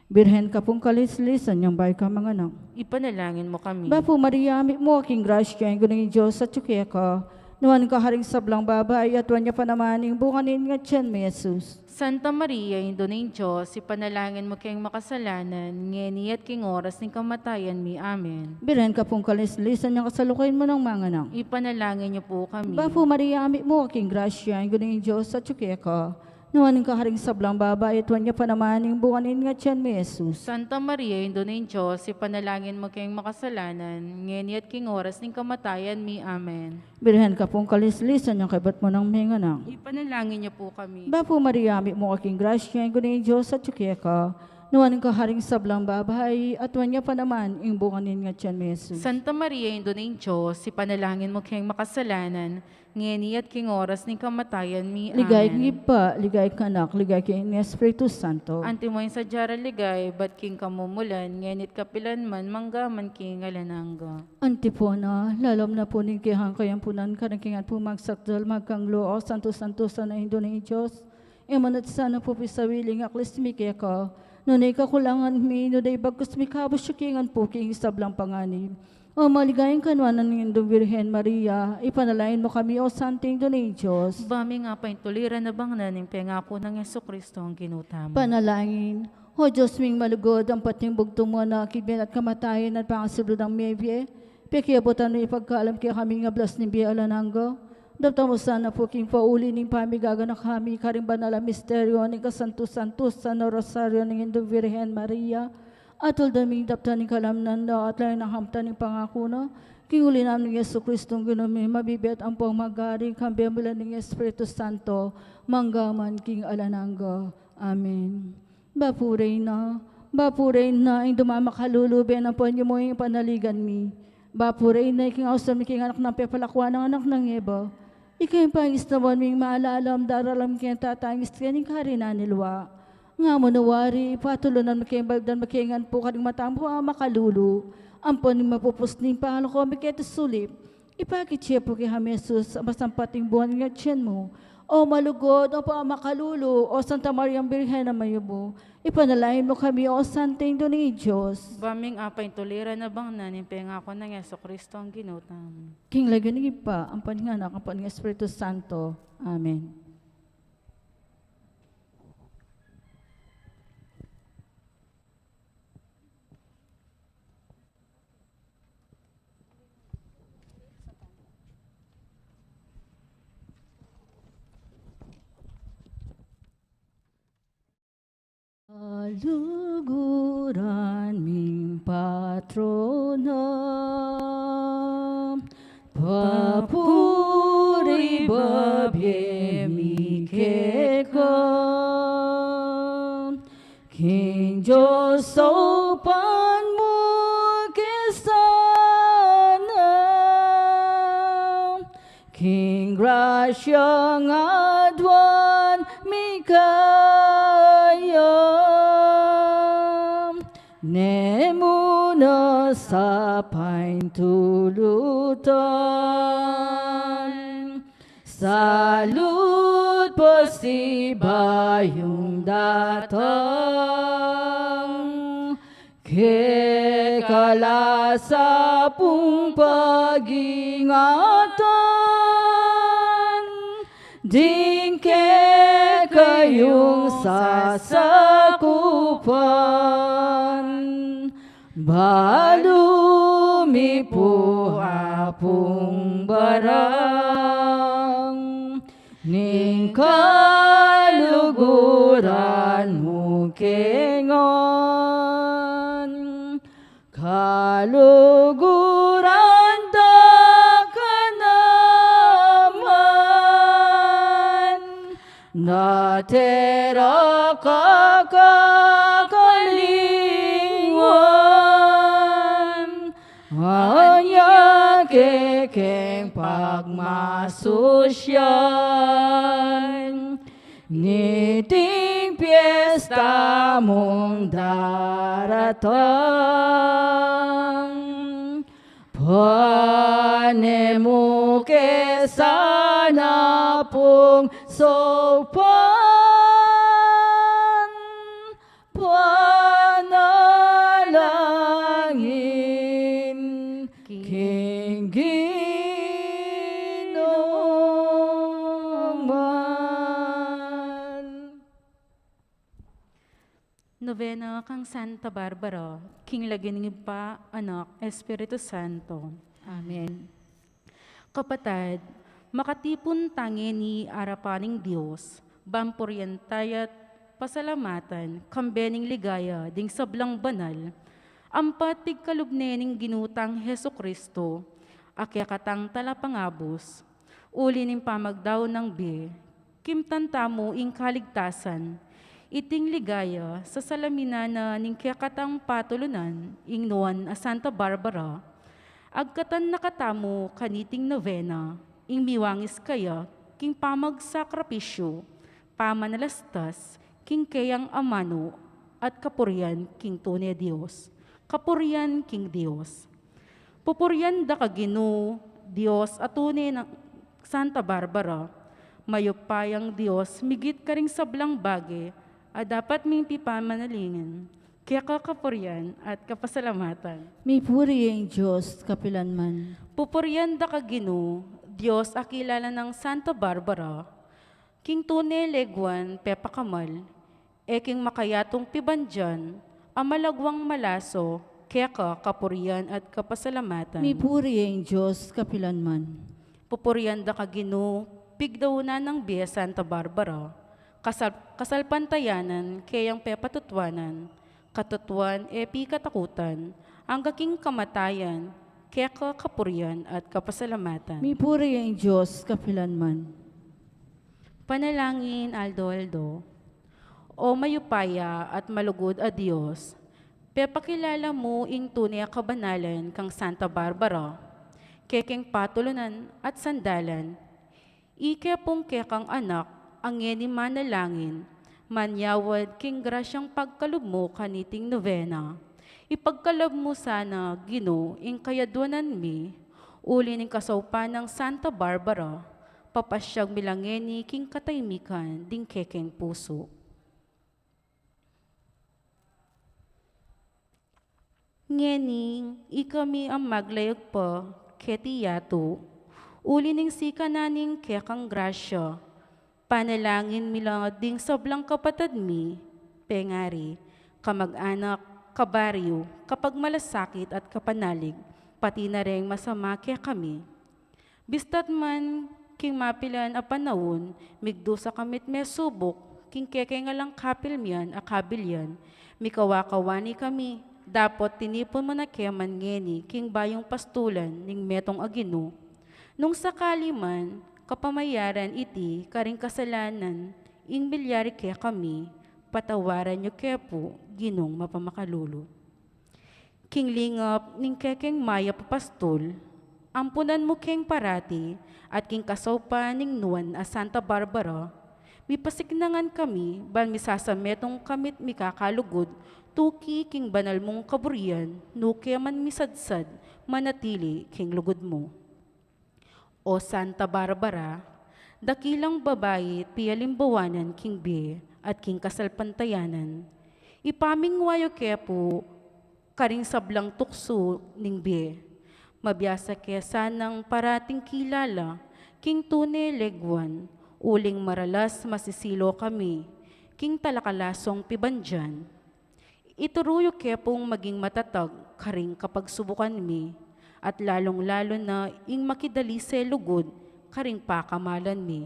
Birhen ka pung kalislisan, inyang bayu ka manganak. Ipanalangin mo kami. Bapu Maria, mitmu ka king grasya, ing Ginung Dios atyu keka. Nuan ka karing sablang babai, at nuan ya pa naman ing bunga ning atian mu, Jesus. Santa Maria, Indu ning Dios, ipanalangin mo keng makasalanan, ngeni at king oras ning kamatayan mi. Amen. Birhen ka pung kalislisan, inyang kasalukuyan mu nang manganak. Ipanalangin niyo po kami. Bapu Maria, mitmu ka king grasya, ing Ginung Dios atyu keka. Nuan ka karing sablang babai, at nuan ya pa naman ing bunga ning atian mu, Jesus. Santa Maria, Indu ning Dios, ipanalangin mo keng makasalanan, ngeni at king oras ning kamatayan mi. Amen. Birhen ka pung kalislisan, inyang kaybat mu nang manganak. Ipanalangin niyo po kami. Bapu Maria, mitmu ka king grasya, ing Ginung Dios atyu keka. Nuan ka karing sablang babai, at nuan ya pa naman ing bunga ning atian mu, Jesus. Santa Maria, Indu ning Dios, ipanalangin mo keng makasalanan, ngeni at king oras ning kamatayan mi. Ligaya king Ibpa, ligaya king Anak, ligaya king Espiritu Santo. Antimo ing sadya ra ligaya, ibat king kamumulan, ngeni at kapilan man, mangga man king alang angga. Antipona. Lalam na pu ning kekang kayampunan, karing king ampong magsakdal, magkanglo, O santo-santosan a Indu ning Dios, e mu na sana pu pisawili ing aklis mi keka, nune ing kakulangan mi, nune ing bagkus mi, ikabus yu kami ngan pu king sablang panganib. O maligayang kanuanan ning Indung Birhen Maria, ipanalangin mo kami, O Santa Indu ning Dios. Ba mi ngan paintuliran a bangnan ing pengaku nang Jesucristo a Ginu tamu. Panalangin. O Dios ming malugud, ampat ning bugtung mung Anak, king bie at kamatayan at pangasubli nang mebie, pakiabutan mu ipagkalub kekami ing ablas ning bie alang angga. Daptan mu sana pu king pauli ning pamigaganaka mi karing banal a misteryo ning kasantu-santusan a Rosaryo ning Indung Virgen Maria, at aldo ming daptan ing kalamnan da at lalu nang kamtan ning pangaku na, king uli na ning Jesucristo Ginu mi, mabibie at ampong magari, kambe mu la ning Espiritu Santo, mangga man king alang angga. Amen. Bapu Reyna, Bapu Reyna, ing dumang makalulu, bie na pu ing panaligan mi. Bapu Reyna, king ausan mi king anak nang pepalakuan nang anak nang Eva. Ika ing pangisnawan ming malalam, daralam king tatangis king karinan ning luwa. Nga mu na wari, patulunan mu keng baldan makengan pu karing mata mu makalulu. Ampon ing mapupus ning pangaku mi keti sulip. Ipakit ye pu kekami i Jesus, a masampat ing bunga ning atyan mu. O malugud, o pamakalulu, o Santa Maria Birhen a mayumu, ipanalangin mu kami, o Santa Indu ning Dios. Ba ming apaintuliran a bangnan ing pengaku nang Jesucristo a Ginu tamu. King lagyu ning Ibpa, ampon ning Anak, ampon ning Espiritu Santo. Amen. Kaluguran ming patrona, papuri babie mi keka. King Dios saupan mu ke sana, king grasya ngadwan mi kaya, ne mu na sa paintulutan. Salut pasibayung datang, keka la sa pung pagingatan, ding kekayung sasakupan. Balu mi pu Apung Barang, ning kaluguran mu ke ngan. Kaluguran da ka naman, natera ka kakalingwan, anya kekeng pagmasusyan, niting piesta mung daratang. Pane mu ke sana pung saupan, panalangin king Ginu man. Novena kang Santa Barbara, king lagyu ning Ibpa, Anak, Espiritu Santo. Amen. Kapatad, makatipun ta ngeni arapan ning Dios, ban purian taya't pasalamatan, kambe ning ligaya ding sablang banal, ampat pigkalub ne ning Ginu tang Jesucristo, a kekatang talapangabus, uli ning pamagdaun nang bie, kimtan tamu ing kaligtasan. Iting ligaya, sasalaminan na ning kekatang patulunan, ing nuan a Santa Barbara. Agkatan na katamu kaniting novena, ing miwangis kaya, king pamagsakripisyu, pamanalastas, king keyang amanu, at kapurian king tune Dios. Kapurian king Dios. Pupurian da ka Ginu, Dios a tune nang Santa Barbara, mayupayang Dios, migit karing sablang bage, a dapat ming pipamanalingin, keka kapurian at kapasalamatan. Mipuri ing Dios kapilan man. Pupurian da ka Ginu, Dios a kilala nang Santa Barbara, king tune leguan pepakamal, e king makayatung pibandian, a malagwang malaso, keka kapurian at kapasalamatan. Mipuri ing Dios kapilan man. Pupurian da ka Ginu, pigdaunan nang bie Santa Barbara, kasal-, kasalpantayanan keyang pepatutuanan, katutuan e pikatakutan, angga king kamatayan, keka kapurian at kapasalamatan. Mipuri ing Dios kapilanman. Panalangin aldo-aldo. O mayupaya at malugud a Dios, pepakilala mu ing tune a kabanalan kang Santa Barbara, kekeng patulunan at sandalan, ike pung kekang anak, a ngeni manalangin, manyawad king grasyang pagkalub mu kaniting novena. Ipagkalub mu sana, Ginu, ing kayadwanan mi, uli ning kasaupan nang Santa Barbara, papasyag mi la ngeni king katahimikan ding kekeng pusu. Ngeni, ikami a maglayag pa keti yatu, uli ning sikanan ning kekang grasya, panalangin mi la ding sablang kapatad mi, pengari, kamag-anak, kabaryu, kapagmalasakit at kapanalig, pati na ring masama kekami. Bistat man king mapilan a panaun, migdusa kami't mesubuk, king kekeng alang kapilmian a kabilian, mikawakawani kami, dapot tinipun mu na ke man ngeni king bayung pastulan ning metung a Ginu. Nung sakali man, kapamayaran iti karing kasalanan ing milyari kekami, patawaran yu ke pu, Ginung mapamakalulu. King lingap ning kekeng mayap a pastul, ampunan mu keng parati at king kasaupan ning nuan a Santa Barbara, mipasiknangan kami ban misasametung kami't mikakalugud tuki king banal mung kaburian, nuke man misadsad manatili king lugud mu. O Santa Barbara, dakilang babait pialimbawanan king bie at king kasalpantayanan, ipamingwa yu ke pu karing sablang tuksu ning bie. Mabiasa ke sanang parating kilala king tune leguan, uling maralas masisilo kami king talakalasung pibandian. Ituru yu ke pung maging matatag karing kapagsubukan mi, at lalung-lalu na ing makidalise lugud karing pakamalan mi,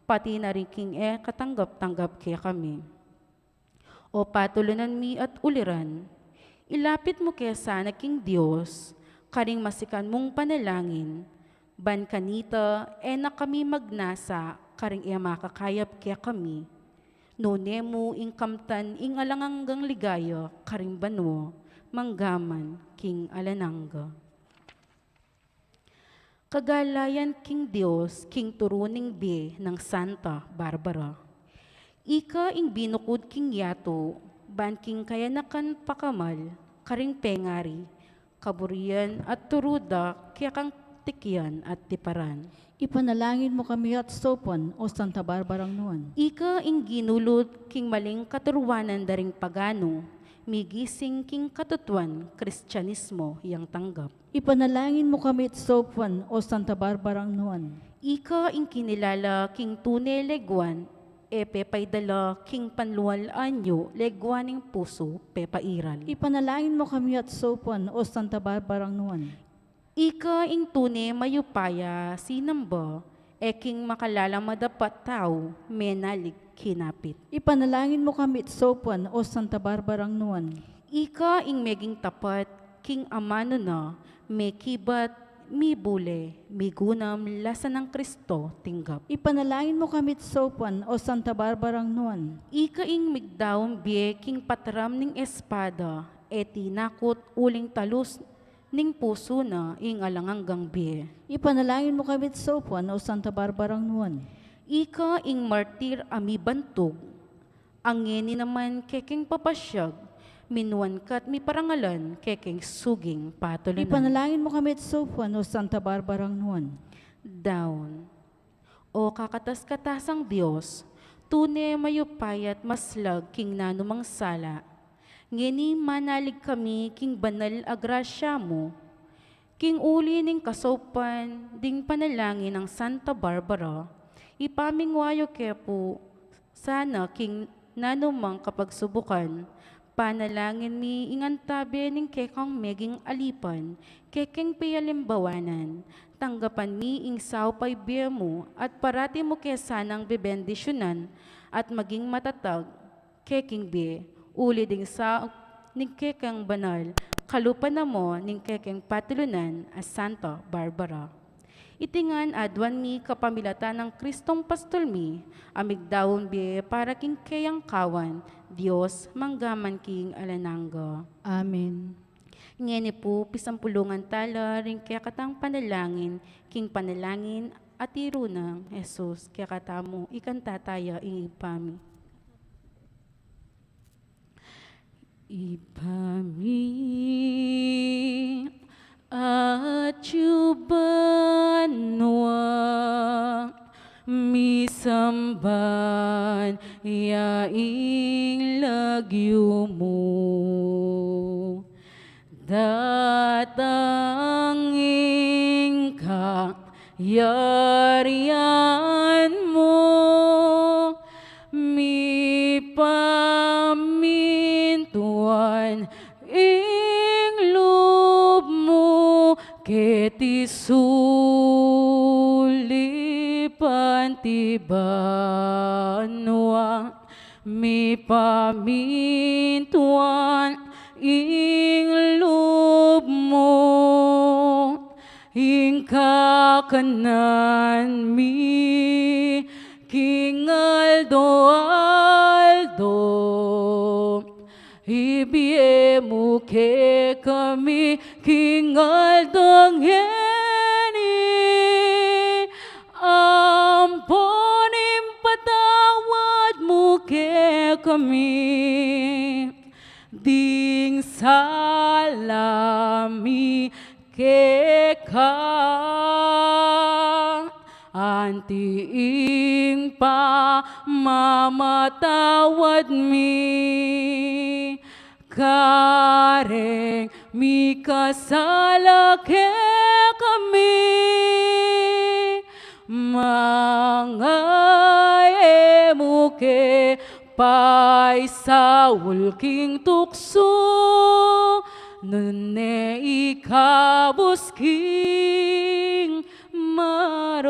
pati na ring king e katanggap-tanggap kekami. O patulunan mi at uliran, ilapit mu ke sana king Dios karing masikan mung panalangin, ban kanita e na kami magnasa karing e makakayap kekami, nune mu ing kamtan ing alang anggang ligaya karing banua, manggaman king alang angga. Kagalayan king Dios king turu ning bie nang Santa Barbara. Ika ing binukud king yatu, ban king kayanakan pakamal karing pengari, kaburian at turu da kekang tikian at tiparan. Ipanalangin mu kami at saupan, O Santa Barbarang Nuan. Ika ing ginulut king maling katuruanan da ring paganu, migising king katutuan Kristianismo yang tanggap. Ipanalangin mu kami at saupan, O Santa Barbarang Nuan. Ika ing kinilala king tune leguan, e pepaidala king panlual anyu leguan ning pusu pepairal. Ipanalangin mu kami at saupan, O Santa Barbarang Nuan. Ika ing tune mayupaya sinamba, e king makalala madapat tau menalig kinapit. Ipanalangin mu kami at saupan, O Santa Barbarang Nuan. Ika ing meging tapat king amanu na, mekibat, mibule, migunam, lasa nang Kristo tinggap. Ipanalangin mu kami at saupan, O Santa Barbarang Nuan. Ika ing migdaun bie king pataram ning espada, e tinakut uling talus ning pusu na ing alang anggang bie. Ipanalangin mu kami at saupan, O Santa Barbarang Nuan. Ika ing martir a mibantug, a ngeni naman kekeng papasyag, minuan ka't miparangalan kekeng suging patulunan. Ipanalangin mu kami at saupan, O Santa Barbarang Nuan. Daun. O kakatas-katasang Dios, tune mayupayat maslag king nanumang sala, ngeni manalig kami king banal a grasya mu. King uli ning kasaupan ding panalangin nang Santa Barbara, ipamingwa yu ke pu sana king nanumang kapagsubukan, panalangin mi ing antabe ning kekang meging alipan, kekeng pialimbawanan, tanggapan mi ing saup a ibie mu, at parati mu ke sanang bebendisyunan at maging matatag keking bie, uli ding saup ning kekang banal, kalupa na mo ning kekeng patulunan a Santa Barbara. Iti ngan aduan mi kapamilatan nang Kristong Pastul mi, a migdaun bie para king keyang kawan, Dios, mangga man king alang angga. Amen. Ngeni pu, pisampulungan tala ring kekatang panalangin, king panalangin a tiru nang Jesus kekatamu, ikanta taya ing Ibpa mi. Ibpa mi, atyu banua, misamban ya ing lagyu mu. Datang ing kayarian mu, mipamintuan ing lub mu keti sulip anti banua. Mipamintuan ing lub mu, ing kakanan mi king aldo-aldo. Ibie mu kekami king aldo ngeni, ampon ipatawad mu kekami ding sala mi keka, anti ing pamamatawad mi kareng mikasala kekami. Manga e mu ke paisaul king tuksu, nune ikabus king marok.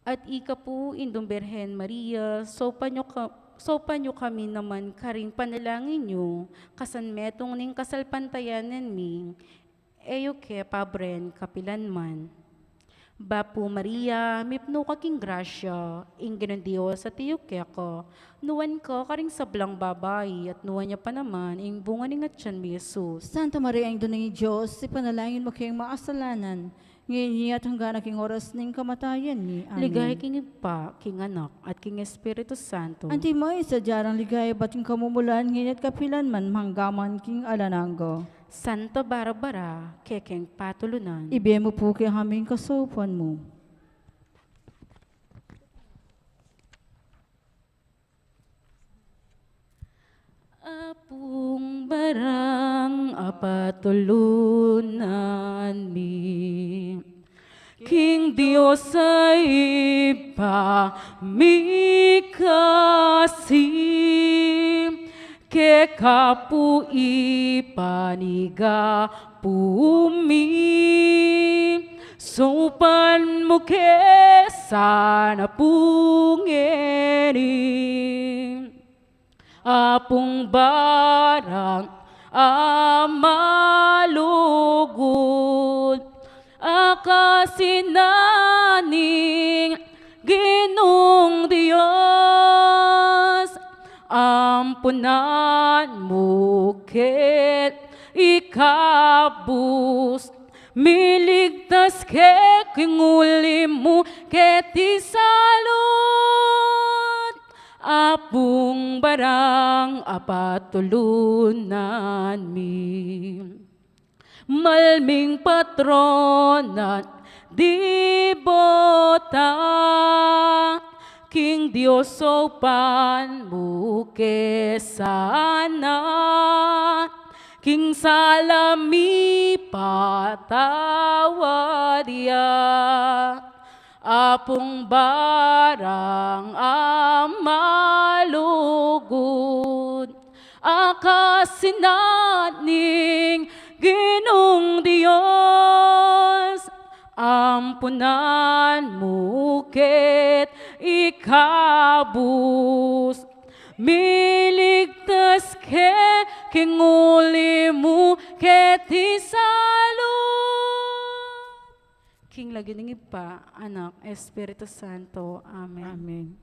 At ika pu, Indung Birhen Maria, saupan yu ka-, saupan yu kami naman karing panalangin yu, kasan metung ning kasalpantayanan mi, e yu ke pabren kapilan man. Bapu Maria, mipnu ka king grasya, ing Ginung Dios atiu keka, nuan ka karing sablang babai, at nuan ya pa naman ing bunga ning atian mu, Jesus. Santa Maria, Indu ning Dios, ipanalangin mu keng makasalanan, ngeni at angga na king oras ning kamatayan mi. Amen. Ligaya king Ibpa, king Anak, at king Espiritu Santo. Antimo ing sadya nang ligaya, ibat king kamumulan, ngeni at kapilan man, mangga man king alang angga. Santa Barbara, kekeng patulunan. Ibie mu pu kekami ing kasaupan mu. Apung barang a patulunan mi, king Dios a Ibpa mi kasi, keka pu ipanyawad pu mi, saupan mu ke sana pu ngeni. Apung barang a malugud, a kasi na ning Ginung Dios, ampunan mu ke, ikabus, miligtas ke king uli mu keti salud. Apung barang a patulunan mi, mal ming patron at dibota, king Dios saupan mu ke sana, king sala mi patawad ya. Apung barang a malugud, a kasi na ning Ginung Dios, ampunan mu ket ikabus, miligtas ke king uli mu ket isalud. King lagyu ning Ibpa, Anak, Espiritu Santo. Amen. Amen.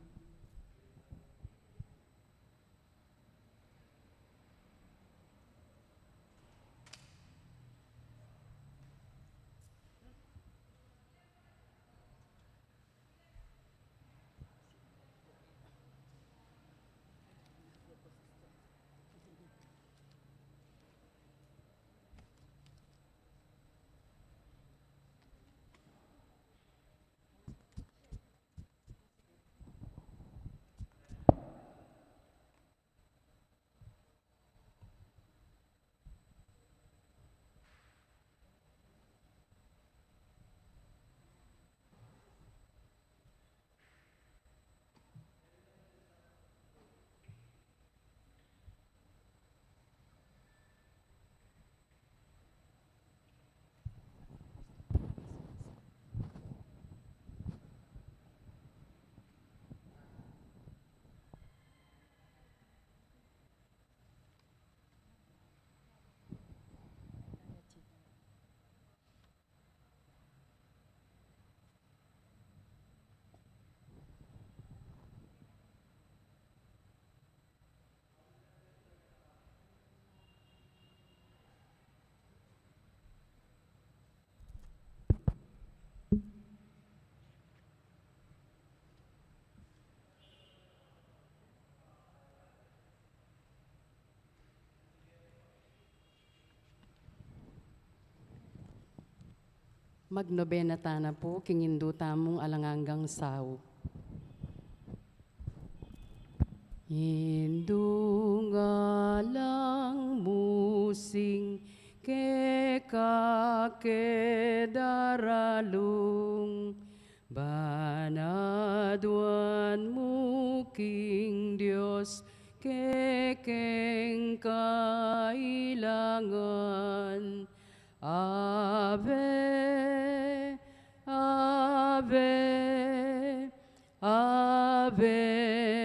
Magnobena tana pu king Indu tamung alang anggang saup. Indu, ngalang mu sing keka ke daralung, ban aduan mu king Dios kekeng kailangan. Ave, Ave, Ave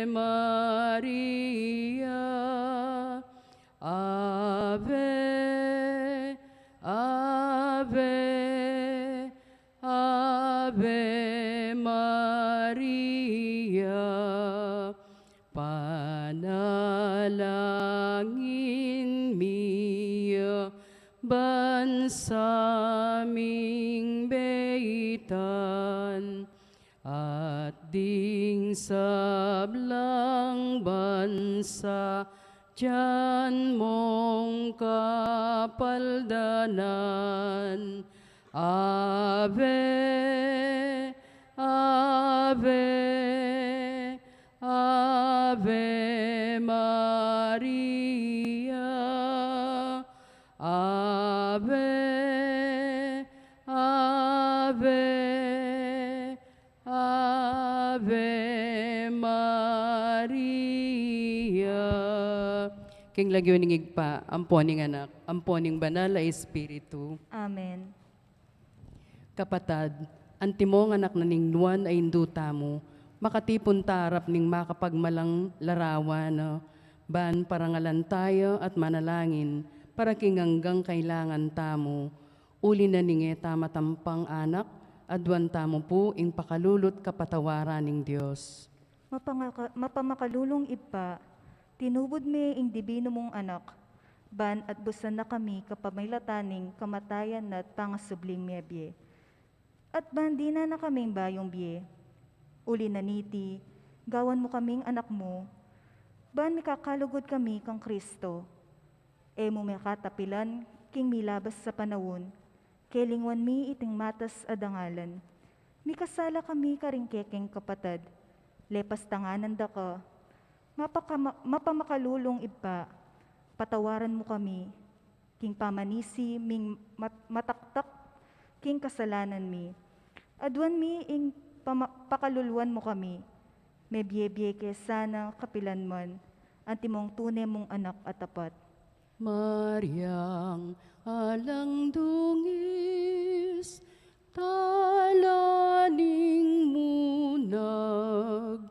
Maria. Ave, Ave, Ave Maria. Panalangin mi ya ban sa ming beitan, at ding sablang bansa dian mong kapaldanan. Ave, Ave, Ave Maria. Ave, Ave, Ave Maria. King lagyu ning Ibpa, ampo ning Anak, ampo ning Banal a Espiritu. Amen. Kapatad, antimong anak na ning Nuan a Indu tamu, makatipun ta arap ning makapagmalang larawan, ban parangalan taya at manalangin para king anggang kailangan tamu. Uli na ning e ta matampang anak, aduan tamu pu ing pakalulu't kapatawaran ning Dios. Mapangaka-, mapamakalulung Ibpa, tinubud me ing dibinu mung Anak, ban atbusan na kami kapamilatan ning kamatayan na't pangasubling mebie. At ban dinan na kaming bayung bie. Uli na niti, gawan mu kaming anak mu, ban mikakalugud kami kang Kristo. E mu me katapilan king milabas a panaun, kelingwan mi iting matas a dangalan. Mikasala kami karing kekeng kapatad, lepas tanganan da ka, mapakama-, mapamakalulung Ibpa, patawaran mu kami, king pamanisi ming mat-, mataktak king kasalanan mi. Aduan mi ing pama-, pakaluluan mu kami, mebie-bie ke sana kapilan man, antimong tune mung anak a tapat. Mariang Alang dungis, tala ning munag,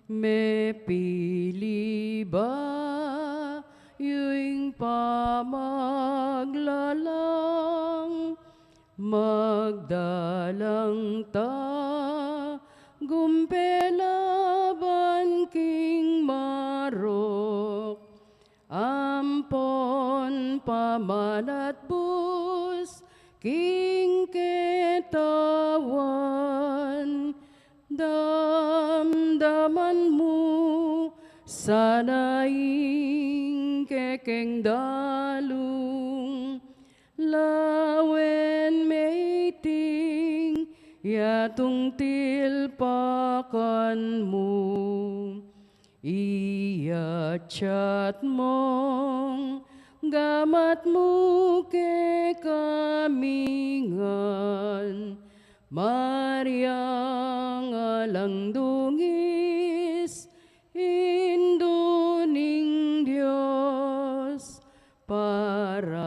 mepili ba yu ing pamaglalang, magdalang ta gumpe laban king marok, ampon pamanatbus king ketawan. Damdaman mu sana ing kekeng dalung, lawen me iting yatung tilpakan mu. Iyatyat mung gamat mu kekami ngan, Mariang alang dungis, Indu ning Dios, parangalan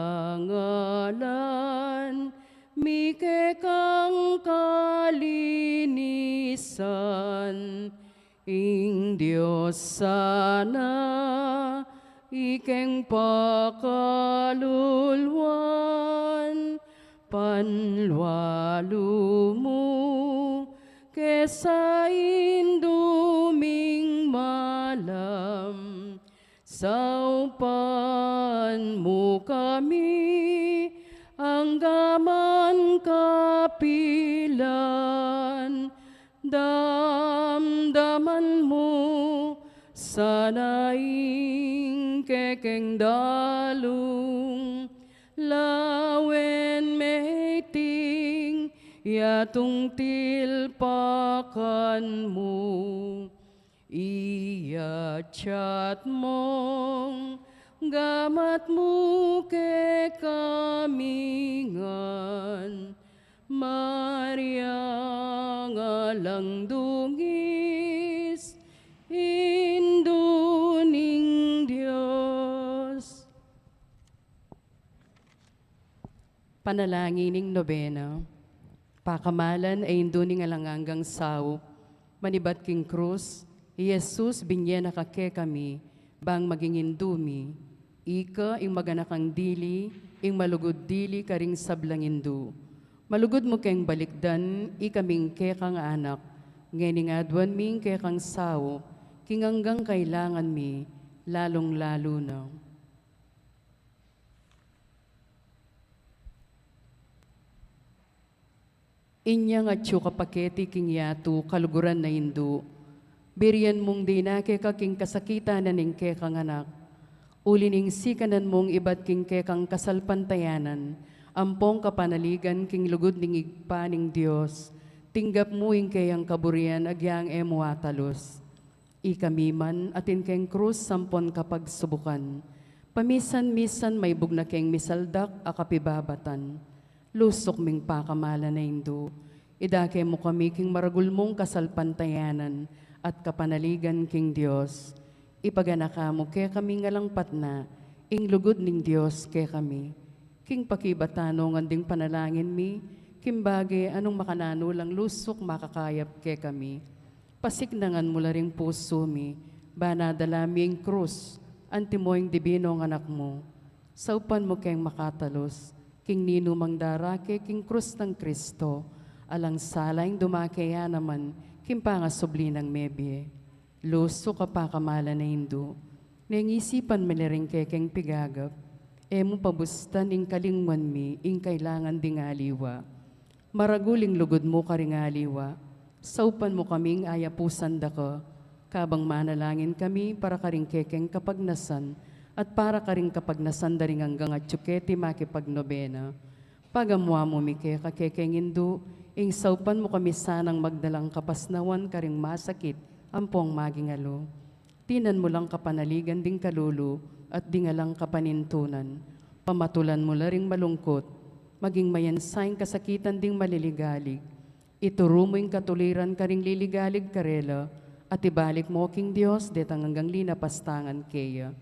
mi kekang kalinisan. Ing Dios sana ikeng pakaluluan, panlualu mu ke sa Indu ming malam. Saupan mu kami angga man kapilan, damdaman mu sana ing kekeng dalung, lawen me iting yatung tilpakan mu. Iyatyat mung gamat mu kekami ngan, Mariang alang dungis, Indu ning Dios. Panalangin ning nobena. Pakamalan a Indu ning alang anggang saup, manibat king krus, i Jesus binye na ka kekami, bang maging Indu mi. Ika ing maganakang dili, ing malugud dili karing sablang indu. Malugud mu keng balikdan, ikaming kekang anak, ngening aduan mi ing kekang saup, king anggang kailangan mi, lalung-lalu na. Inyang atyu ka pa keti king yatu, kaluguran a Indu. Birian mung dina keka king kasakitan na ning kekang anak. Uli ning sikanan mung ibat king kekang kasalpantayanan, ampong kapanaligan king lugud ning Ibpa ning Dios, tinggap mu ing keyang kaburian agyang e mu atalus. Ikami man, atin keng krus ampon kapagsubukan. Pamisan-misan maibug na keng misaldak a kapibabatan. Lusuk ming pakamalan a Indu. Idake mu kami king maragul mung kasalpantayanan at kapanaligan king Dios. Ipaganaka mu kekami ngan alang patna, ing lugud ning Dios kekami. King pakibatan no ngan ding panalangin mi, king bage anung makananu lang lusuk makakayap kekami. Pasiknangan mu la ring pusu mi, ban adala mi ing krus, antimo ing dibinung anak mu. Saupan mu keng makatalus, king ninumang darake king krus nang Kristo, alang sala ing dumake ya naman, king pangasubli nang mebie. Lusuk a pakamalan a Indu, neng isipan mi la ring kekeng pigagap, e mu pabustan ing kalingwan mi, ing kailangan ding aliwa. Maragul ing lugud mu karing aliwa, saupan mu kaming ayapusan da ka, kabang manalangin kami para karing kekeng kapagnasan, at para karing kapagnasan da ring anggang atyu keti makipagnobena. Pagamua mu mi keka kekeng Indu, ing saupan mu kami sanang magdalang kapasnawan karing masakit, ampong maging alu. Dinan mu lang kapanaligan ding kalulu at ding alang kapanintunan. Pamatulan mu la ring malungkut, maging mayansa ing kasakitan ding maliligalig. Ituru mu ing katuliran karing liligalig karela, at ibalik mu king Dios detang anggang linapastangan keya.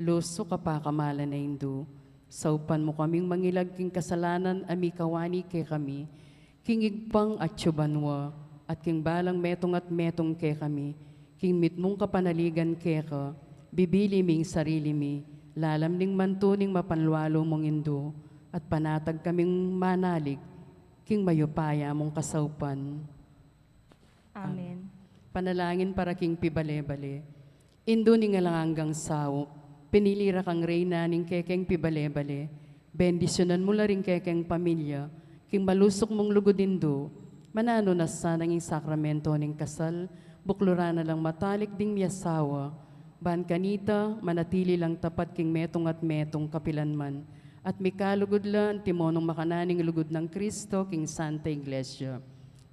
Lusuk a pakamalan a Indu, Saupan mu kaming mangilag king kasalanan a mikawani kekami, king Ibpang atsu banua, at king balang metung at metung kekami, king mitmung kapanaligan keka, bibili mi ing sarili mi, lalam ning mantu ning mapanlualu mung Indu, at panatag kaming manalig, king mayupaya mung kasaupan. Amen. Panalangin para king pibale-bale. Indu ning alang anggang saup, pinili ra kang reyna ning kekeng pibale-bale, bendisyunan mu la ring kekeng pamilya, king malusuk mung lugud Indu, mananu na sanang ing sakramento ning kasal, bukluran na lang matalik ding miasawa, ban kanita, manatili lang tapat king metung at metung kapilan man, at mikalugud la antimo nung makananu ning lugud nang Kristo king Santa Iglesia.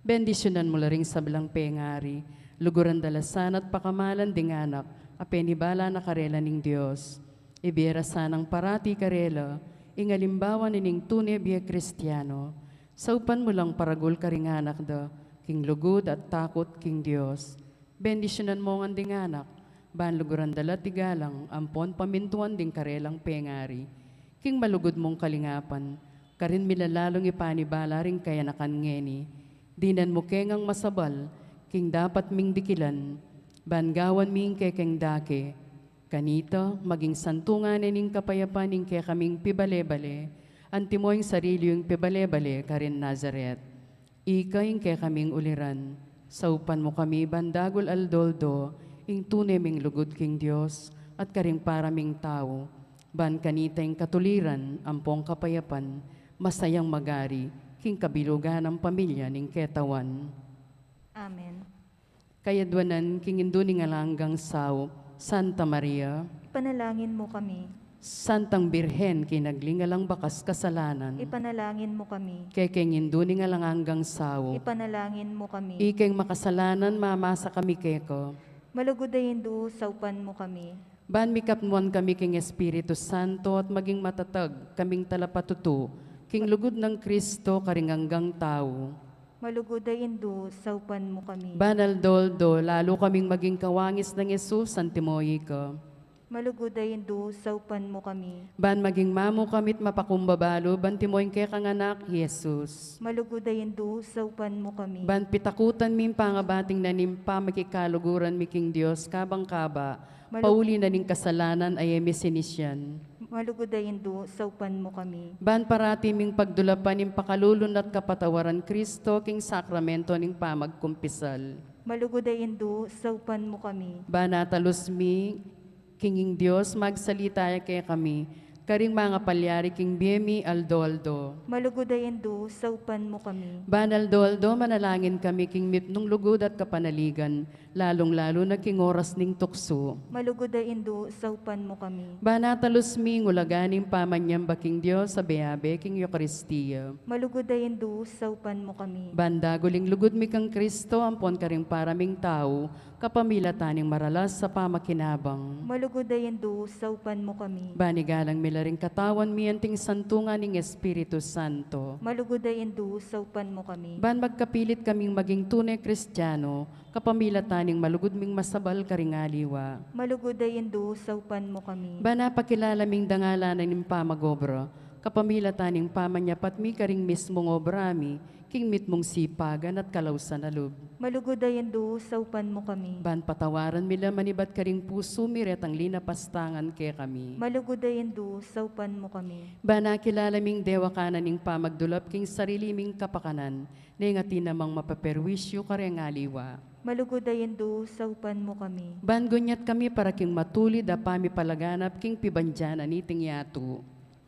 Bendisyunan mu la ring sablang pengari, luguran da la sana at pakamalan ding anak, a penibala na karela ning Dios. Ibie ra sanang parati karela, ing alimbawa na ning tune bie Kristiano. Saupan mu lang paragul karing anak da, king lugud at takut king Dios. Bendisyunan mu ngan ding anak, ban luguran da la at igalang, ampon pamintuan ding karelang pengari. King malugud mung kalingapan, karin mi la lalung ipanibala ring kayanakan ngeni, dinan mu ke ngang masabal, king dapat ming dikilan, ban gawan mi ing kekeng dake. Kanita, maging santungan ne ning kapayapan ing kekaming pibale-bale, antimo ing sarili yu ing pibale-bale karin Nazaret. Ika ing kekaming uliran, saupan mu kami ban dagul aldo-aldo, ing tune ming lugud king Dios, at karing para ming tau, ban kanita ing katuliran, ampong kapayapan, masayang magari, king kabilugan nang pamilya ning ketawan. Amen. Kayadwanan king Indu ning alang anggang saup, Santa Maria. Ipanalangin mu kami. Santang Birhen, kinagli alang bakas kasalanan. Ipanalangin mu kami. Kekeng Indu ning alang anggang saup. Ipanalangin mu kami. Ikeng makasalanan, mamasa kami keka. Malugud a Indu, saupan mu kami. Ban mikatmuan kami king Espiritu Santo at maging matatag kaming talapatutu king lugud nang Kristo karing anggang tau. Malugud a Indu, saupan mu kami. Ban aldo-aldo, lalu kaming maging kawangis nang Jesus, antimo ika. Malugud a Indu, saupan mu kami. Ban maging mamu kami't mapakumbaba lub, antimo ing kekang Anak, Jesus. Malugud a Indu, saupan mu kami. Ban pitakutan mi ing pangabating na ning pamikikaluguran mi king Dios kabang kaba, Malu- pauli na ning kasalanan a e mi sinisian. Malugud a Indu, saupan mu kami. Ban parati ming pagdulapan ing pakalulu na at kapatawaran Kristo king sakramento ning pamagkumpisal. Malugud a Indu, saupan mu kami. Ban atalus mi king ing Dios, magsalita ya kekami, karing mangapalyari king bie mi aldo-aldo. Malugud a Indu, saupan mu kami. Ban aldo-aldo, manalangin kami king mitmung lugud at kapanaligan, lalung-lalu na king oras ning tuksu. Malugud a Indu, saupan mu kami. Ban atalus mi ing ulaga ning pamanyamba king Dios, abe-abe king Eukaristia. Malugud a Indu, saupan mu kami. Ban dagul ing lugud mi kang Kristo, ampon karing para ming tau, kapamilatan ning maralas a pamakinabang. Malugud a Indu, saupan mu kami. Ban igalang mi la ring katawan mi anting santungan ning Espiritu Santo. Malugud a Indu, saupan mu kami. Ban magkapilit kaming maging tune Kristiano, kapamilatan ning malugud ming masabal karing aliwa. Malugud a Indu, saupan mu kami. Ban apakilala ming dangalan na ning pamag-obra, kapamilatan ning pamanyapat mi karing mismung obra mi, king mitmung sipagan at kalausan a lub. Malugud a Indu, saupan mu kami. Ban patawaran mi la manibat karing pusu mi retang linapastangan kekami. Malugud a Indu, saupan mu kami. Ban akilala ming dewakan na ning pamagdulap king sarili ming kapakanan, neng atin namang mapaperwisyu kareng aliwa. Malugud a Indu, saupan mu kami. Ban gunyat kami para king matulid a pamipalaganap king pibandian na niting yatu.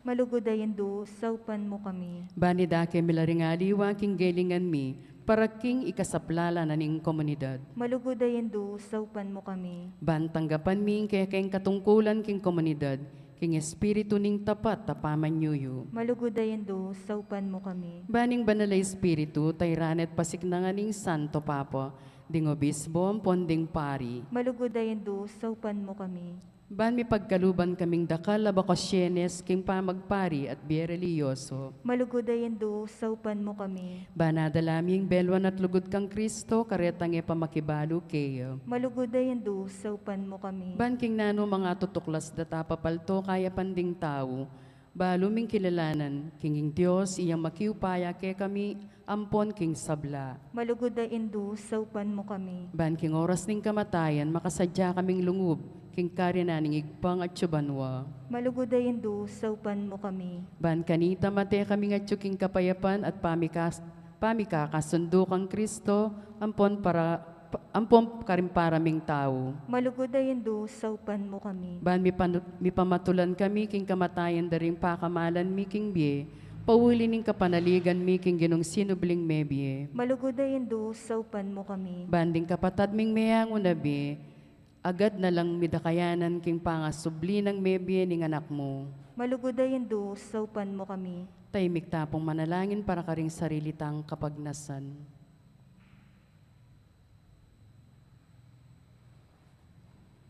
Malugud a Indu, saupan mu kami. Ban idake mi la ring aliwa king gelingan mi, para king ikasaplala na ning komunidad. Malugud a Indu, saupan mu kami. Ban tanggapan mi ing kekeng katungkulan king komunidad, king espiritu ning tapat a pamanyuyu. Malugud a Indu, saupan mu kami. Ban ing Banal a Espiritu, tayran at pasiknangan ning Santo Papa, ding Obispo, ampon ding Pari. Malugud a Indu, saupan mu kami. Ban mipagkaluban kaming dakal a bokasyones king pamagpari at bie relihiyoso. Malugud a Indu, saupan mu kami. Ban adala mi ing belwan at lugud kang Kristo, karetang e pa makibalu keya. Malugud a Indu, saupan mu kami. Ban king nanu mang atutuklas datang papalto kayapan ding tau, Balu ming kilalanan king ing Dios, iyang makiupaya kekami ampon king sabla. Malugud a Indu, saupan mu kami. Ban king oras ning kamatayan, makasadya kaming lungub king karinan ning Ibpang atsu banua. Malugud a Indu, saupan mu kami. Ban kanita mate kaming atsu king kapayapan at pamikas-, pamikakasundu kang Kristo, ampon para, ampon karing para ming tau. Malugud a Indu, saupan mu kami. Ban mipanu-, mipamatulan kami king kamatayan da ring pakamalan mi king bie, pauli ning kapanaligan mi king Ginung sinubling mebie. Malugud a Indu, saupan mu kami. Ban ding kapatad ming meangu na bie, agad na lang midakayanan king pangasubli nang mebie ning Anak mu. Malugud a Indu, saupan mu kami. Taimik ta pung manalangin para karing sarili tang kapagnasan.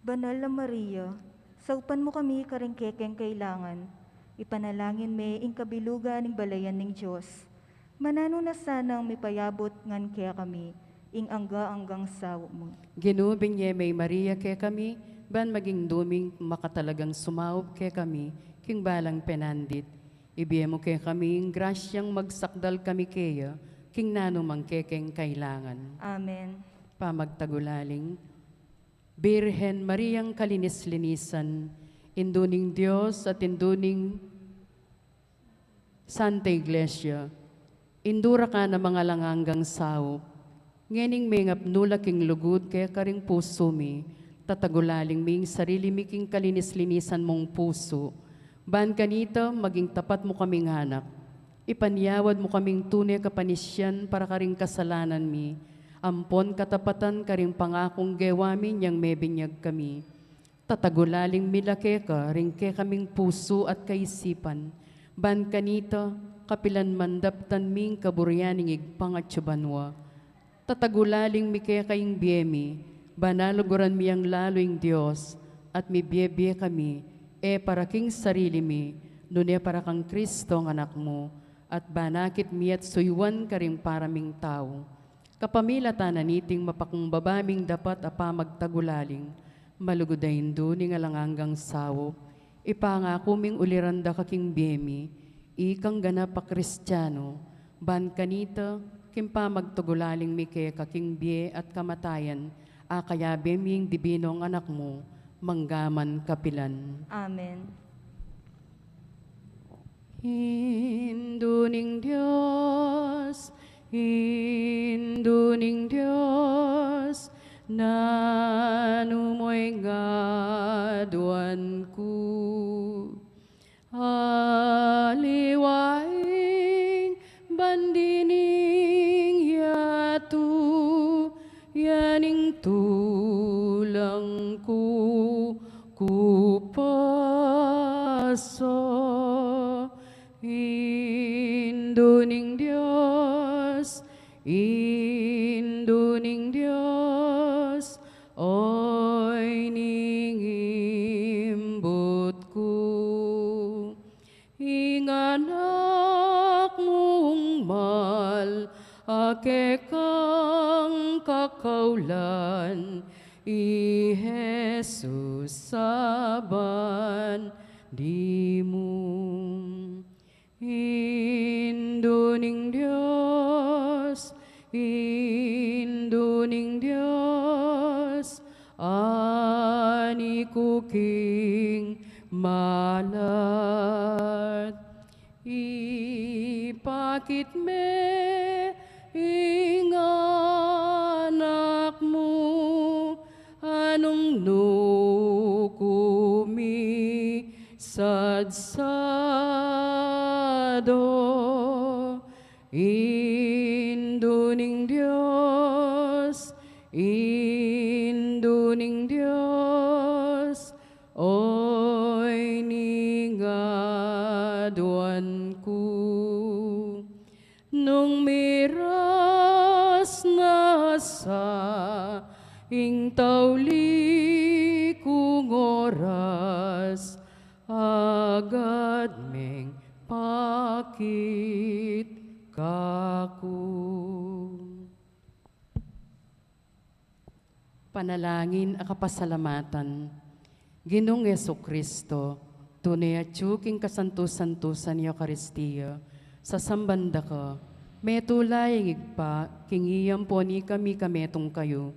Banal a Maria, saupan mu kami karing kekeng kailangan. Ipanalangin me ing kabilugan ning balayan ning Dios. Mananu na sanang mipayabut ngan kekami ing angga-anggang saup mu. Ginu, binye me ing Maria kekami, ban maging duming makatalagang sumaup kekami king balang penandit. Ibie mu kekami ing grasyang magsakdal kami keya king nanumang kekeng kailangan. Amen. Pamagtagulaling. Birhen Mariang kalinis-linisan, Indu ning Dios at Indu ning Santa Iglesia, Indu ra ka na mangalang-anggang saup. Ngening mengapnu la king lugud keka ring pusu mi, tatagulaling mi ing sarili mi king kalinis-linisan mung pusu. Ban kanita, maging tapat mu kaming anak. Ipanyawad mu kaming tune kapanisian para karing kasalanan mi, ampon katapatan karing pangakung gewa mi nyang mebinyag kami. Tatagulaling mi la keka ring kekaming pusu at kaisipan. Ban kanita, kapilan man daptan mi ing kaburian ning Ibpang atsu banua. Tatagulaling mi keka ing bie mi, ban aluguran mi yang lalu ing Dios, at mibiebie kami, e para king sarili mi, nune para kang Kristong Anak mu, at ban akit mi at suyuan karing para ming tau. Kapamilatan na niting mapakumbaba ming dapat a pamagtagulaling, malugud a Indu ning alang-anggang saup, ipangaku ming uliran da ka king bie mi, ikang ganap a Kristiano, ban kanita, king pamagtagulaling mi keka king bie at kamatayan, akayabe mi ing dibinung Anak mu, mangga man kapilan. Amen. Indu ning Dios, Indu ning Dios, nanu moy ngaduan ku. Aliwa ing bandi ning yatu, ya ing tulang ku kupasu. Indu ning Dios, Indu ning Dios, oy ning imbut ku. Ing Anak mung mal a kekang kakaulan, i Jesus a bandi mu. Indu ning Dios, Indu ning Dios, ani ku king malat. Ipakit me ing Anak mu, anung nu ku misadsadu. Indu ning Dios, Indu ning Dios, oy ning aduan ku. Nung miras na sa ing tauli kung oras, agad meng pakit kaku. Panalangin a kapasalamatan. Ginung Jesucristo, Tune atyu king kasantu-santusan ning Eukaristia, sasamban da ka, metung la ing Ibpa, king iya ampon ikami kametung kayu,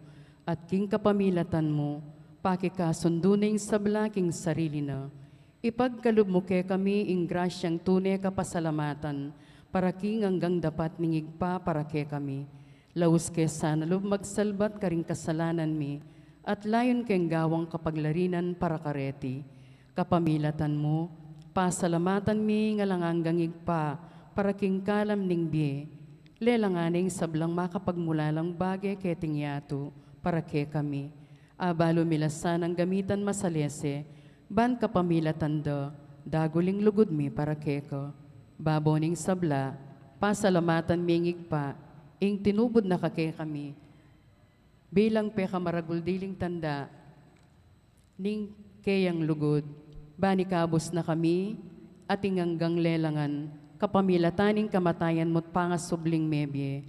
at king kapamilatan mu, pakikasundu na ing sabla king sarili na. Ipagkalub mu kekami ing grasyang tune kapasalamatan, para king anggang dapat ning Ibpa para kekami. Laus ke sana lub magsalbat karing kasalanan mi, at layun keng gawang kapaglarinan para kareti. Kapamilatan mu, pasalamatan mi ing alang anggang Ibpa, para king kalam ning bie. Lelangan ne ing sablang makapagmulalang bage keting yatu, para kekami. Abalu mi la sanang gamitan masalese, ban kapamilatan da, dagul ing lugud mi para keka. Babo ning sabla, pasalamatan mi ing Ibpa, ing tinubud na kekami, bilang pekamaragul diling tanda ning keyang lugud, ban ikabus na kami, at ing anggang lelangan, kapamilatan ning kamatayan mu't pangasubling mebie.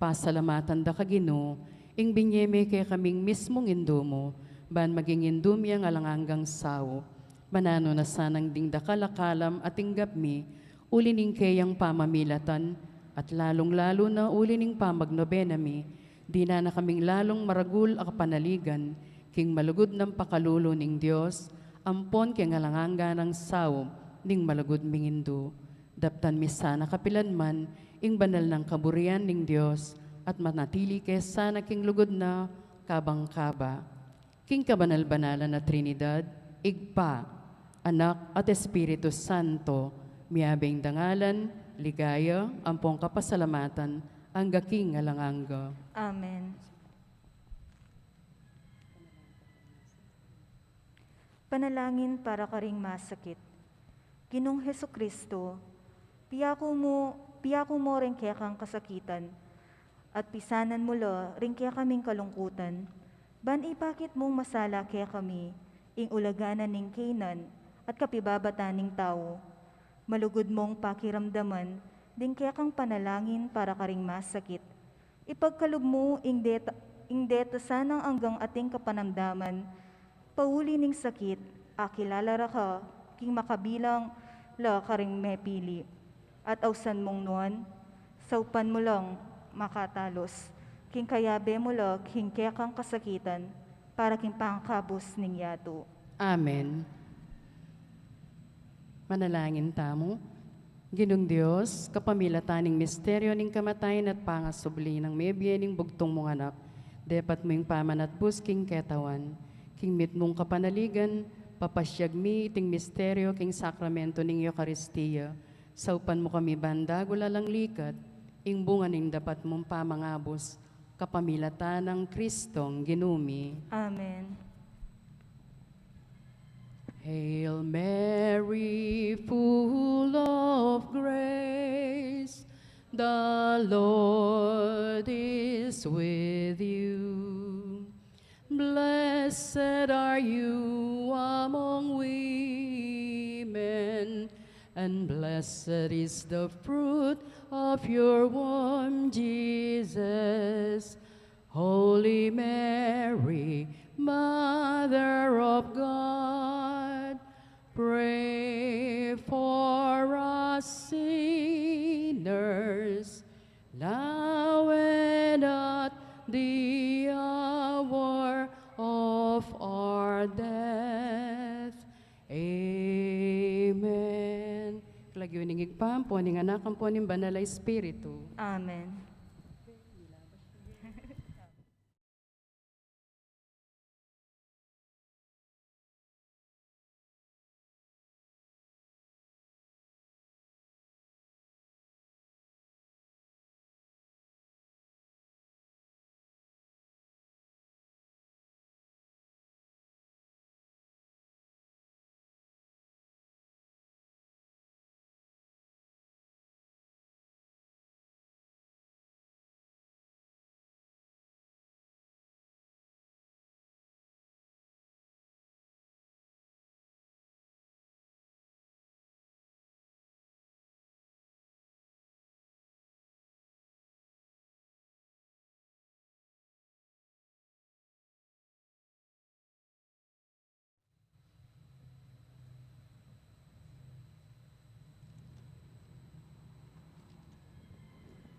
Pasalamatan da ka Ginu, ing binie me kekaming mismung Indu mu, ban maging Indu mi ing alang anggang saup. Mananu na sanang ding dakal a kalam a tinggap mi, uli ning keyang pamamilatan, at lalung-lalu na uli ning pamagnobena mi, dinan na kaming lalung maragul a kapanaligan, king malugud nang pakalulu ning Dios, ampon king alang angga nang saup ning malugud ming Indu. Daptan mi sana kapilan man, ing banal nang kaburian ning Dios, at manatili ke sana king lugud na kabang kaba. King kabanal-banalan a Trinidad, Ibpa, Anak, at Espiritu Santo, miyabe ing dangalan, ligaya, ampong kapasalamatan, angga king alang angga. Amen. Panalangin para karing masakit. Ginung Jesucristo, piyaku mu, piyaku mu ring kekang kasakitan, at pisanan mu la ring kekaming kalungkutan, ban ipakit mung masala kekami ing ulagan na ning kaynan at kapibabatan ning tau. Malugud mung pakiramdaman ding kekang panalangin para karing masakit. Ipagkalub mu ing deta, ing deta sanang anggang ating kapanamdaman, pauli ning sakit, akilala ra ka king makabilang la karing mepili. At ausan mung nuan, saupan mu lang makatalus, king kayabe mu la king kekang kasakitan, para king pangkabus ning yatu. Amen. Manalangin tamu. Ginung Dios, kapamilatan ning misteryo ning kamatayan at pangasubli nang mebie ning bugtung mung Anak, depat mu ing pamanatbus king ketawan. King mitmung kapanaligan, papasyag mi iting misteryo king sakramento ning Eukaristia. Saupan mu kami ban dagul alang likat, ing bunga ning dapat mung pamangabus, kapamilatan nang Kristong Ginu mi. Amen. Hail Mary, full of grace, the Lord is with you. Blessed are you among women, and blessed is the fruit of your womb, Jesus. Holy Mary, Mother of God, pray for us sinners, now and at the hour of our death. Amen. King lagyu ning Ibpa, ampo ning Anak, ampo ning Banal a Espiritu. Amen.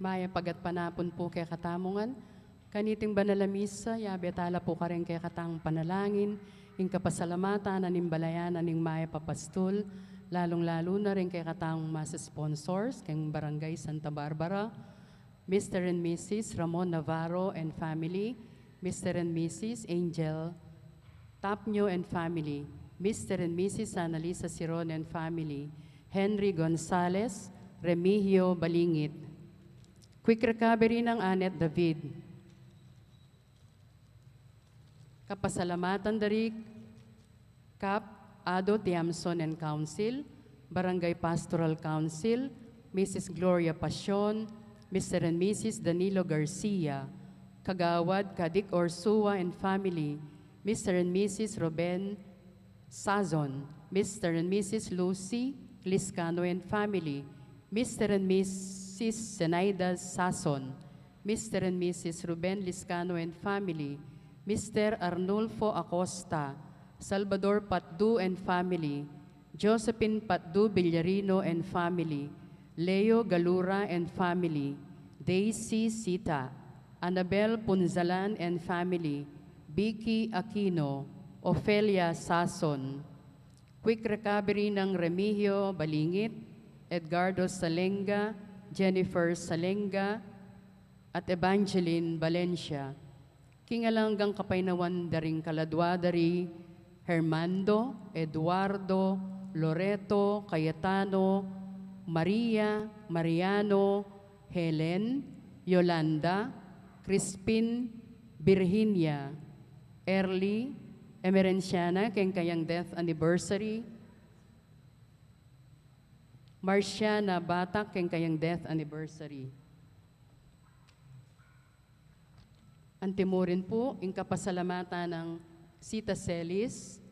Mayap a gatpanapun pu kekatamu ngan. Kaniting banal a misa, yabe tala pu karing kekatang panalangin ing kapasalamatan na ning balayan na ning mayap a pastul, lalung-lalu na ring kekatang masa sponsors, keng Barangay Santa Barbara, Mister and Missus Ramon Navarro and family, Mister and Missus Angel Tapnyo and family, Mister and Missus Annalisa Siron and family, Henry Gonzalez, Remigio Balingit. Quick recovery nang Annette David. Kapasalamatan da ri Kap Ado Tiamson and Council, Barangay Pastoral Council, Missus Gloria Pasion, Mister and Missus Danilo Garcia, Kagawad Kadik Orsua and family, Mister and Missus Ruben Sazon, Mister and Missus Lucy Liscano and family, Mister and Missus Zenaida Sazon, Mister and Missus Ruben Liscano and family, Mister Arnulfo Acosta, Salvador Patdu and family, Josephine Patdu Villarino and family, Leo Galura and family, Daisy Sita, Annabel Punzalan and family, Vicky Aquino, Ofelia Sazon. Quick recovery nang Remigio Balingit, Edgardo Salenga, Jennifer Salenga, at Evangeline Valencia. King alang anggang kapaynawan da ring kaladwa da ri Hermando, Eduardo, Loreto, Cayetano, Maria, Mariano, Helen, Yolanda, Crispin, Virginia, Early, Emerenciana, keng kayang death anniversary, Marciana Batak, keng kayang death anniversary. Antimurin pu ing kapasalamatan nang Sita Celis,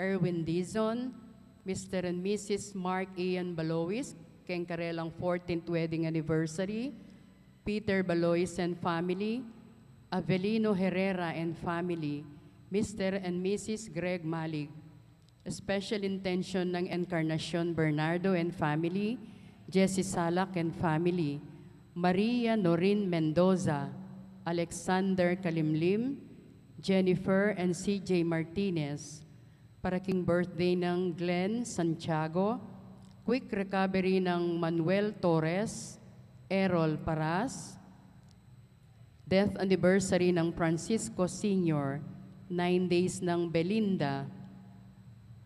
Erwin Dizon, Mister and Missus Mark Ian Balois, keng karelang fourteenth wedding anniversary, Peter Balois and family, Avelino Herrera and family, Mister and Missus Greg Malig. Special intention nang Encarnacion Bernardo and family, Jesse Salak and family, Maria Norin Mendoza, Alexander Kalimlim, Jennifer and C J Martinez. Para king birthday nang Glenn Santiago, quick recovery nang Manuel Torres, Errol Paras, death anniversary nang Francisco Senior, nine days nang Belinda.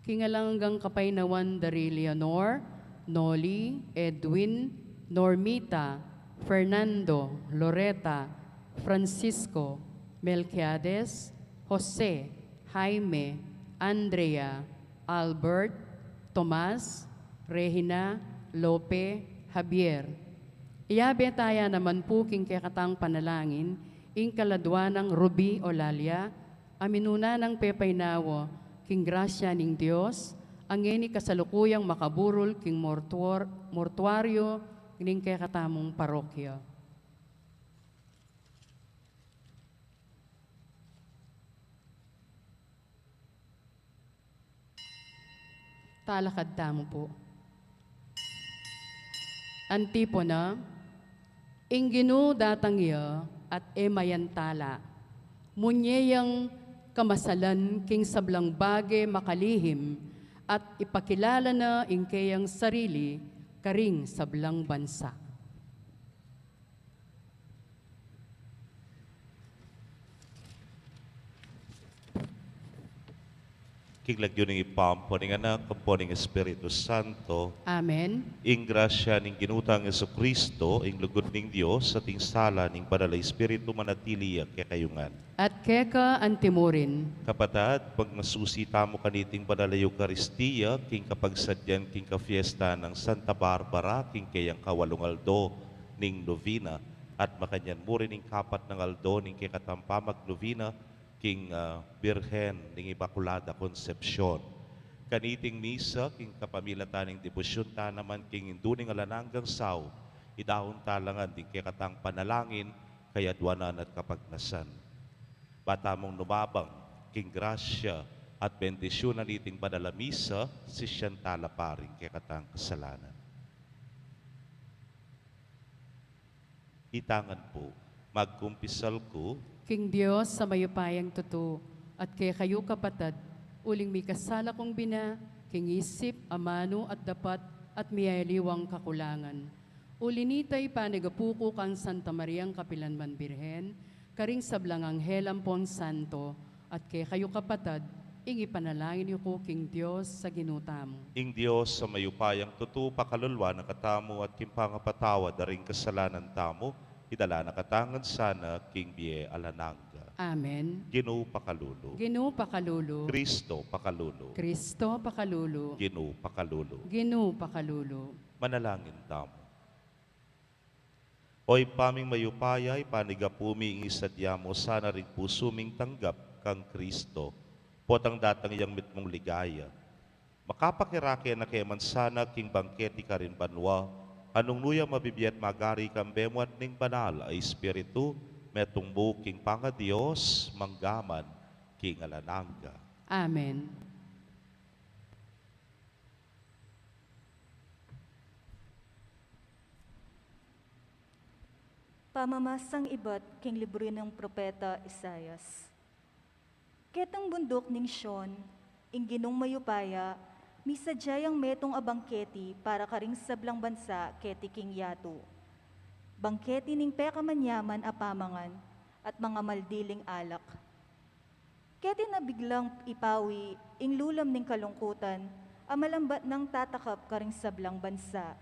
King alang anggang kapaynawan da ri Leonor, Noli, Edwin, Normita, Fernando, Loreta, Francisco, Melquiades, Jose, Jaime, Andrea, Albert, Tomas, Regina, Lope, Javier. Iyabe taya naman pu king kekatang panalangin ing kaladwa nang Ruby Olalia, a minuna nang pepaynawa king grasya ning Dios, a ngeni kasalukuyang makaburul king mortuar-, mortuaryo ning kekatamung parokya. Talakad tamu pu. Antipona, ing Ginu datang ya at e mayan tala. Munye yang kamasalan king sablang bage makalihim at ipakilala na ing keyang sarili karing sablang bansa. King lagyu ning Ibpa, ampo ning Anak, ampo ning Espiritu Santo. Amen. Ing grasya ning Ginu tang Jesucristo, ing lugud ning Dios, at ing sala ning Banal a Espiritu manatili ya kekayu ngan. At keka antimurin. Kapatad, pagmasusi tamu kaniting banal a Eukaristia, king kapagsadyan king kafiesta nang Santa Barbara, king keyang kawalung aldo ning novena, at makanyan mu rin ing kapat nang aldo ning kekatang pamagnovena king, ah, Birhen ning Imakulada Concepcion. Kaniting misa, king kapamilatan ning debosyun ta naman king Indu ning alang anggang sau, idaun ta la ngan ding kekatang panalangin, kayadwanan at kapagnasan. Ba tamung numabang king grasya at bendisyun na niting banal a misa, sisian ta la pa ring kekatang kasalanan. Itangan pu, magkumpisal ku king Dios a mayupayang tutu, at kekayu kapatad, uling mikasala kung bina, king isip, amanu, at dapat, at miyaliwang kakulangan. Uli nita, ipanigapu ku kang Santa Mariang kapilanman Birhen, karing sablang anghel ampon santo, at kekayu kapatad, ing ipanalangin yu ku king Dios a Ginu tamu. Ing Dios a mayupayang tutu pakaluluan na katamu at king pangapatawad da ring kasalanan tamu, idala na katamu ngan sana king bie alang angga. Amen. Ginu pakalulu. Ginu pakalulu. Kristo pakalulu. Kristo pakalulu. Ginu pakalulu. Ginu pakalulu. Manalangin tamu. O Ibpa ming mayupaya, ipanigapu mi ing sadya mu sana ring pusu ming tanggap kang Kristo, potang datang yang mitmung ligaya. Makapakirake na ke man sana king bangketi karin banua, a nung nu ya mabibie at magari kambe mu at ning Banal a Espiritu, metung mu king pangaDios, mangga man king alang angga. Amen. Pamamasang ibat king libru nang propeta Isaias. Ketang bunduk ning Sion, ing Ginung mayupaya, misadya yang metung a bangketi para karing sablang bansa keti king yatu. Bangketi ning pekamanyaman a pamangan at mangamaldiling alak. Keti na biglang ipawi ing lulam ning kalungkutan a malambat nang tatakap karing sablang bansa.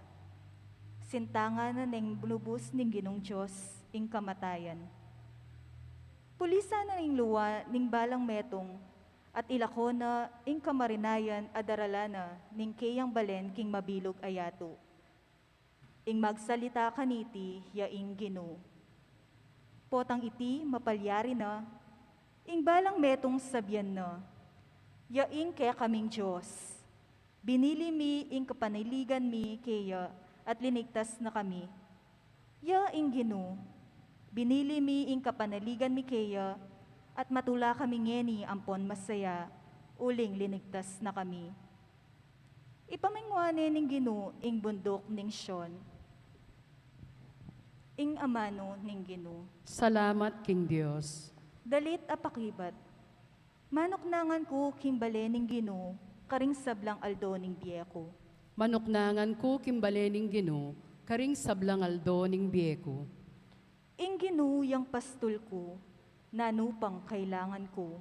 Sintangan na neng lubus ning Ginung Dios ing kamatayan. Pulisan na ing luwa ning balang metung, at ilako na ing kamarinayan a daralan na ning keyang balen king mabilug a yatu. Ing magsalita kaniti ya ing Ginu. Potang iti mapalyari na, ing balang metung sabian na, "Ya ing kekaming Dios. Binili mi ing kapanaligan mi keya at linigtas na kami. Ya ing Ginu. Binili mi ing kapanaligan mi keya at matula kami ngeni ampon masaya, uling linigtas na kami." Ipamingwa ne ning Ginu ing bunduk ning Sion. Ing amanu ning Ginu. Salamat king Dios. Dalit a pakibat. Manuknangan ku king bale ning Ginu karing sablang aldo ning bie ku. Manuknangan ku king bale ning Ginu karing sablang aldo ning bie ku. Ing Ginu yang pastul ku, nanu pang kailangan ku?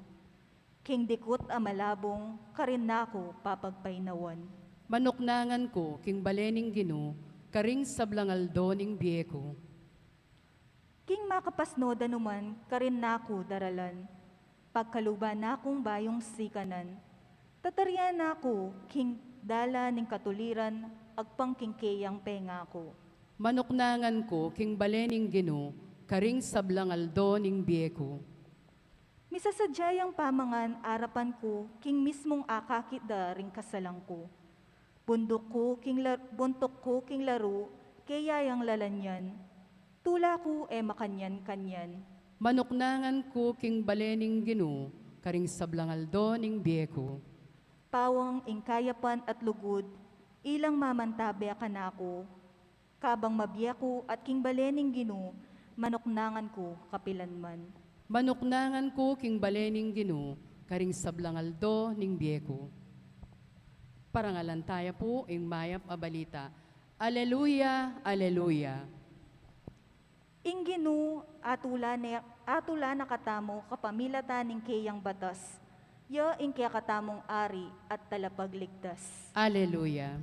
King dikut a malabung, karin na ku papagpainawan. Manuknangan ku king bale ning Ginu karing sablang aldo ning bie ku. King makapasno danuman, karin na ku daralan. Pagkaluban na kung bayung sikanan, tatarian na ku king dalan ning katuliran, agpang king keyang pengaku. Manuknangan ku king bale ning Ginu karing sablang aldo ning bie ku. Misasadya yang pamangan arapan ku king mismung akakit da ring kasalang ku. Bunduk ku king la-, buntuk ku king laru, keya yang lalanyan. Tula ku e makanyan-kanyan. Manuknangan ku king bale ning Ginu karing sablang aldo ning bie ku. Pawang ing kayapan at lugud, ilang mamantabe kanaku. Kabang mabie ku at king bale ning Ginu, manuknangan ku kapilanman. Manuknangan ku king bale ning Ginu karing sablang aldo ning bie ku. Parangalan taya pu ing mayap a balita. Aleluya, aleluya. Ing Ginu, atula ne, atula na katamu kapamilatan ning keyang batas, ya ing kekatamung Ari at Talapagligtas. Aleluya.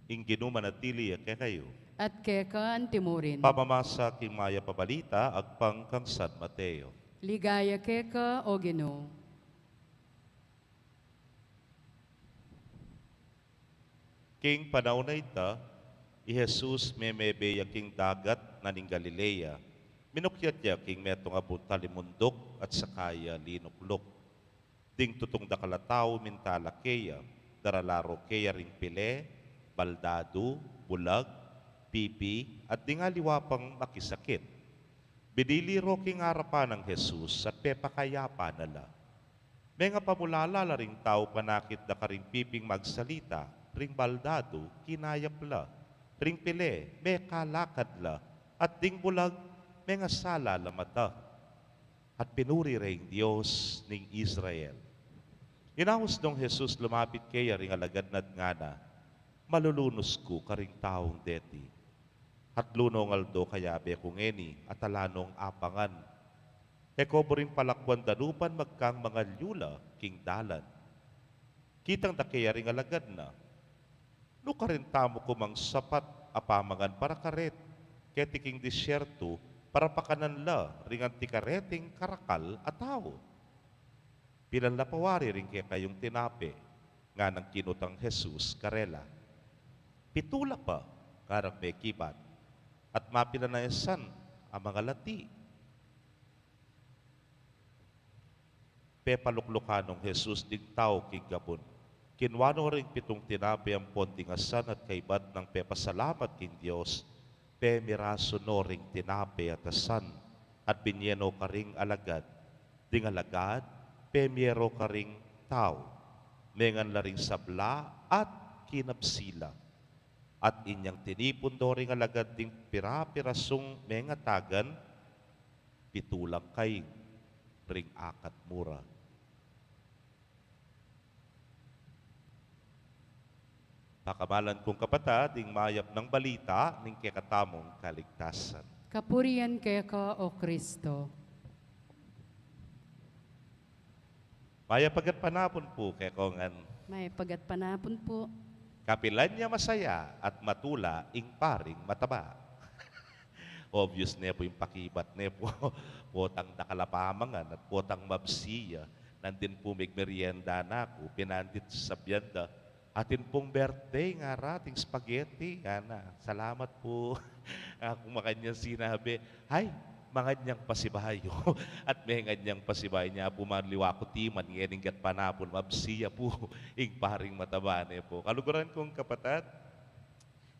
Ing Ginu manatili ya kekayu. At keka antimurin. Pamamasa king mayap a balita agpang kang San Mateo. Ligaya keka, O Ginu. King panaun a ita, i Jesus memebe ya king dagat na ning Galilea. Minukyat ya king metung a buntal ning munduk at saka ya linukluk. Ding tutung dakal a tau mintala keya, darala ro keya ring pile, baldadu, bulag, pipi, at ding aliwa pang makisakit. Binili ro king arapan nang Jesus at pepakayapa na la. Mengapamulala la ring tau panakit da karing piping magsalita, ring baldadu, kinayap la, ring pile, mekalakad la, at ding bulag, mengasala la mata. At pinuri re ing Dios ning Israel. Inaus nong Jesus lumapit keya ring alagad na at ngana, "Malulunus ku karing taung deti. Atlu nong aldo kayabe ku ngeni at ala nong apangan. E ko buring palakuan danupan magkang mangalyula king dalan." Kitang da keya ring alagad na, "Nu karin tamu ku mang sapat a pamangan para karet, keti king disyertu, para pakanan la ring anti kareting karakal a tau?" Pilan la pa wari ring kekayung tinape? Nganang kinutang Jesus karela. "Pitu la pa," ngarang mekibat. "At mapilan a san a mangalati?" Pepaluklukan nong Jesus ding tau king gabun. Kinua no ring pitung tinape ampon ding asan at kaibat nang pepasalamat king Dios, pemirasu no ring tinape at asan, at binye no karing alagad. Ding alagad, pemye ro karing tau. Mengan la ring sabla at kinabsi la. At inyang tinipun do ring alagad ding pira-pirasung mengatagan, pitu lang kaing ring akat mu ra. Pakamalan kung kapatad, ing mayap nang balita ning kekatamung kaligtasan. Kapurian keka, O Kristo. Mayap a gatpanapun pu kekongan. Mayap a gatpanapun pu. Kapilan ya masaya at matula ing paring mataba? Obvious ne pu ing pakibat ne pu. Potang dakal a pamangan at potang mabsi ya. Nandin pu megmeryenda na ku, pinandit, sasabian da, "Atin pung birthday," ngara, "ating spaghetti," ngana. "Salamat pu." Aku makanyan sinabi, "Ay, mangan yang pasibayu." At mengan yang pasibayu, nya pu maliwa ku timan, ngening gatpanapun, mabsi ya pu ing paring mataba ne pu. Kaluguran kung kapatad,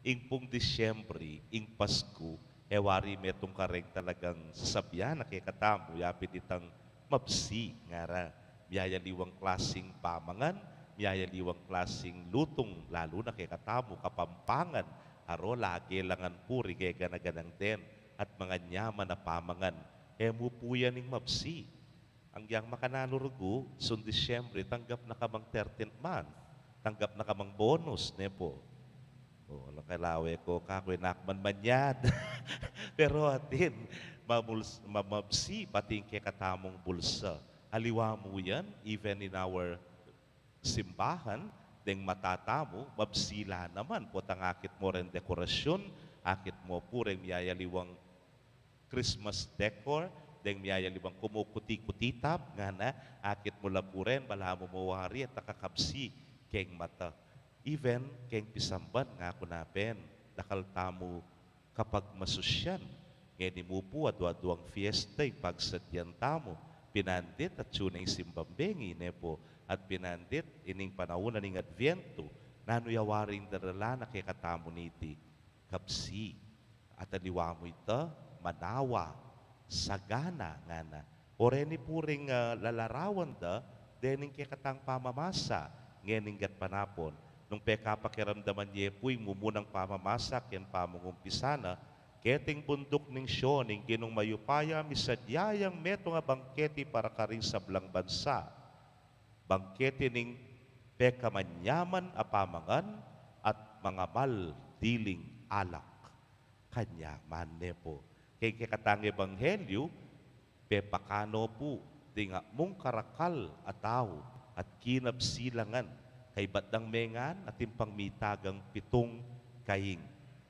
ing pung Disyembre, ing Pasku, e wari metung kareng talagang sasabian na kekatamu, yapin itang mabsi, ngara. Miyayaliwang klasing pamangan, miyayaliwang klasing lutung, lalu na kekatamu Kapampangan, aro lage la ngan pu ring kegana-ganang den at manganyaman a pamangan. E mu pu yan ing mabsi. Agyang makananu rugu, sun Disyembre, tanggap na ka mang thirteenth month, tanggap na ka mang bonus, ne pu? O, ala kalawe ko, kaku e na ku man manyad. Pero atin, mamuls-, ma-, mabsi pati ing kekatamung bulsa. Aliwa mu yan, even in our simbahan, deng mata tamu, mabsi la naman, potang akit mo reng dekorasyun, akit mo pu reng miyayaliwang Christmas decor, deng miyayaliwang kumukuti-kutitap, ngana, akit mu la pu ren, balamu mawari at akakabsi keng mata. Even keng pisamban, ngaku na pin, dakal tamu kapagmasusyan. Ngeni mu pu, adu-aduang fiesta ing pagsadyan tamu, pinandit atyu na ing simbang bengi, ne pu, at pinandit ining panaun na ning Adviento, nanu ya waring darala na kekatamu niti? Kabsi. At aliwa mu ita, manawa, sagana, ngana. O reni pu ring, ah, lalarawan da dening kekatang pamamasa ngening gatpanapun. Nung pekapakiramdaman ye pu ing mumunang pamamasa keng pamangumpisa na, keting bunduk ning Sion ing Ginung mayupaya misadya yang metung a bangketi para karing sablang bansa. Bangketi ning pekamanyaman a pamangan at mangamal diling alak. Kanyaman ne pu. Keng kekatang ebanghelyu, pepakanu pu ding akmung karakal a tau at kinabsi la ngan, kaibat dang mengan atin pang mitagang pitung kaing.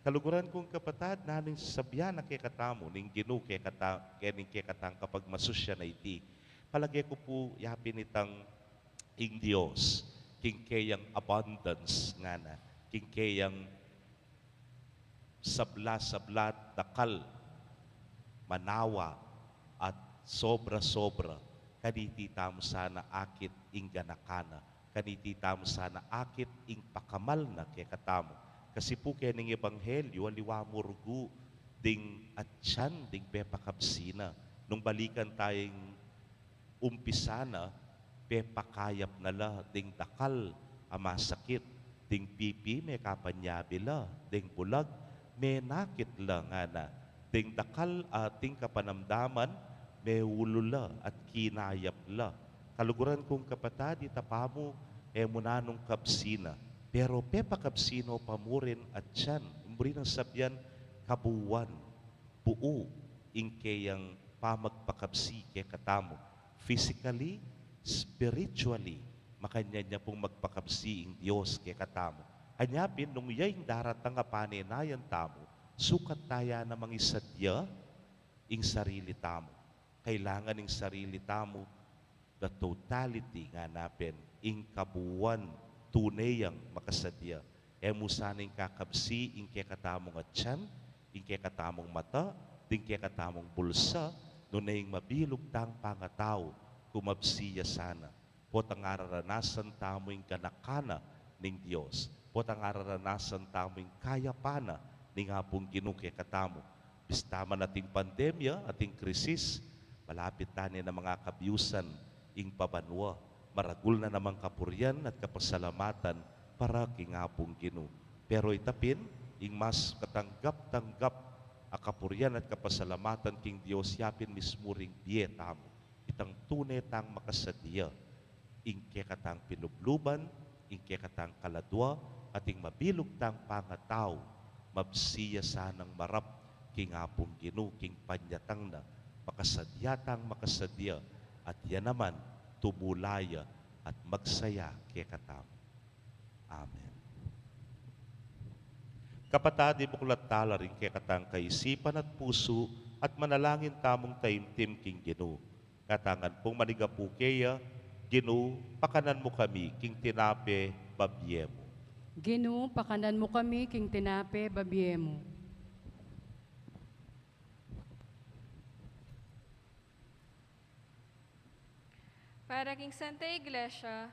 Kaluguran kung kapatad, nanu ing sasabian na kekatamu ning Ginu kekata-, kening kekatang kapagmasusyan a iti? Palage ku pu yapin itang ing Dios, king keyang abundance, ngana, king keyang sabla-sabla, dakal, manawa, at sobra-sobra, kaniti tamu sana akit ing ganaka na, kaniti tamu sana akit ing pakamal na kekatamu. Kasi pu kening ebanghelyu, aliwa mu rugu, ding atyan ding pepakabsi na. Nung balikan taya ing umpisa na, pepakayap na la ding dakal a masakit, ding pipi mekapanyabi la, ding bulag menakit la, ngana, ding dakal a ating kapanamdaman meulu la at kinayap la. Kaluguran kung kapatad, ita pamu, e mu na nung kabsi na, pero pepakabsi no pa mu rin atyan, buri nang sabian, kabuuan, buu ing keyang pamagpakabsi kekatamu, physically, spiritually, makanyan ya pung magpakabsi ing Dios kekatamu. Anya pin, nung ya ing daratang a panenayan tamu, sukat taya namang isadia ing sarili tamu. Kailangan ing sarili tamu, the totality, ngana pin, ing kabuuan, tune yang makasadia. E mu sana ing kakabsi ing kekatamung atyan, ing kekatamung mata, ding kekatamung bulsa, nune ing mabilug tang pangatau, kumabsi ya sana. Potang araranasan tamu ing ganaka na ning Dios. Potang araranasan tamu ing kayapan na ning Apung Ginu kekatamu. Bista man ating pandemya, ating krisis, malapit tane na mangakabyusan ing pabanua. Maragul na namang kapurian at kapasalamatan para king Apung Ginu. Pero ita pin, ing mas katanggap-tanggap a kapurian at kapasalamatan king Dios, ya pin mismu ring bie tamu. Itang tune tang makasadia ing kekatang pilubluban, ing kekatang kaladua, at ing mabilug tang pangatau, mabsi ya sanang marap king Apung Ginu, king panyatang na, makasadia tang makasadia, at ya naman, tumula ya at magsaya kekatamu. Amen. Kapatad, ibuklat tala ring kekatang kaisipan at pusu, at manalangin tamung taimtim king Ginu. Katangan pung manigapu keya, Ginu, pakanan mu kami king tinape babie mu. Ginu, pakanan mu kami king tinape babie mu. Para king Santa Iglesia,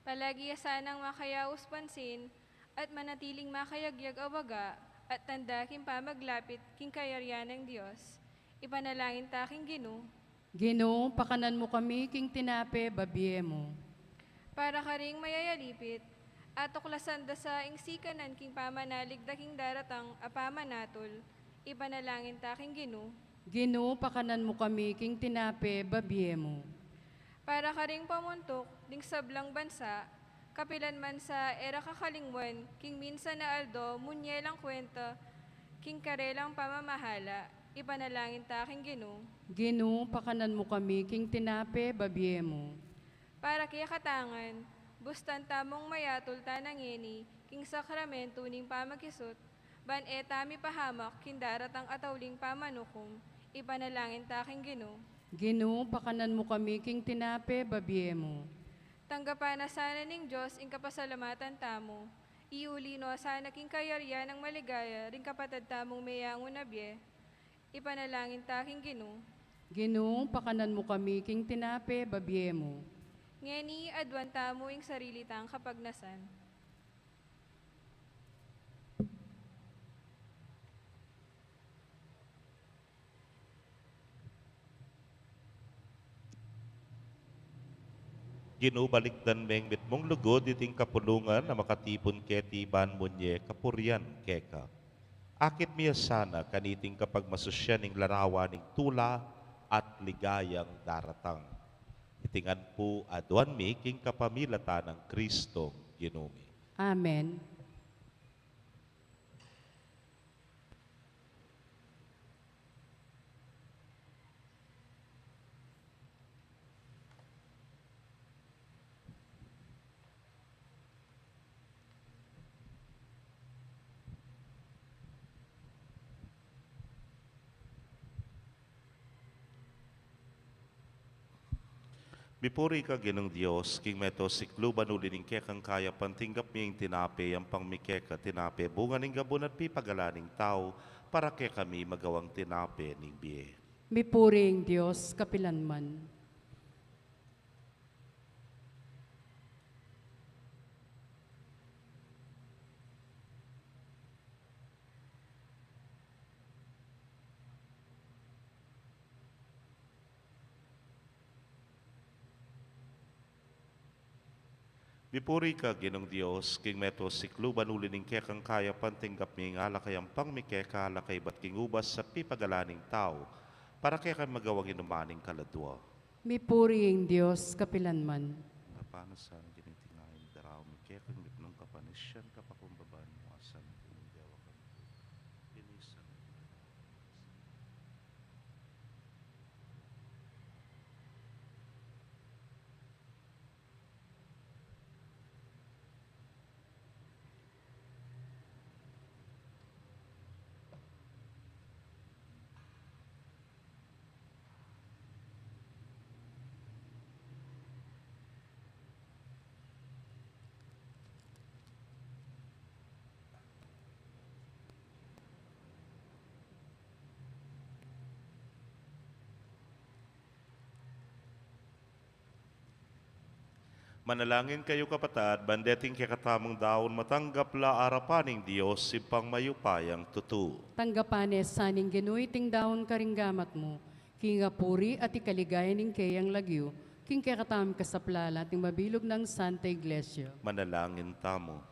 palagi ya sanang makayaus pansin at manatiling makayagyag a waga at tanda king pamaglapit king kayarian ning Dios. Ipanalangin ta king Ginu. Ginu, pakanan mu kami king tinape babie mu. Para karing mayayalipit, atuklasan da sa ing sikanan king pamanalig da king daratang a pamanatul, ipanalangin ta king Ginu. Ginu, pakanan mu kami king tinape babie mu. Para karing pamuntuk ding sablang bansa, kapilan man sa e ra kakalingwan king minsan a aldo munye lang kwenta king karelang pamamahala, ipanalangin ta king Ginu. Ginu, pakanan mu kami king tinape babie mu. Para kekata ngan, bustan tamung mayatul tana ngeni king sakramentu ning pamakisut, ban e ta mipahamak king daratang a tauling pamanukum, ipanalangin ta king Ginu. Ginu, pakanan mu kami king tinape babie mu. Tanggapan na sana ning Dios ing kapasalamatan tamu, iuli no sana king kayarian nang maligaya ring kapatad tamung meyangu na bie, ipanalangin ta king Ginu. Ginu, pakanan mu kami king tinape babie mu. Ngeni aduan tamu ing sarili tang kapagnasan. Ginu, balikdan meng mitmung lugud iting kapulungan a makatipun keti ban munye kapurian keka. Akit mi ya sana kaniting kapagmasusyan ning larawan ning tula at ligayang daratang. Iti ngan pu aduan mi king kapamilatan nang Kristong Ginu mi. Amen. Mipuri ka, Ginung Dios, king meto sikluban uli ning kekang kayapan tinggap mi ing tinape, yampang mi keka tinape bunga ning gabun at pipagalan ning tau, para kekami magawang tinape ning bie. Mipuri ing Dios kapilanman. Mipuri ka, Ginung Dios, king meto sikluban, uli ning kekang kayapan tinggap mi ing alak a yampang mi keka, alak a ibat king ubas at pipagalan ning tau, para kekami magawang inuman ning kaladua. Mipuri ing Dios kapilanman. Kapanusan, giniting ain daraw mi kekang mitmung kapanisian, kapakumbabaan mu, asan king dewa kami. Linisan. Manalangin kayu, kapatad, ban deting kekatamung daun matanggap la arapan ning Dios, Ibpang mayupayang tutu. Tanggapan ne sa ning Ginu iting daun karing gamat mu, king apuri at ikaligaya ning keyang lagyu, king kekatamung kasaplalan at ning mabilug nang Santa Iglesia. Manalangin tamu.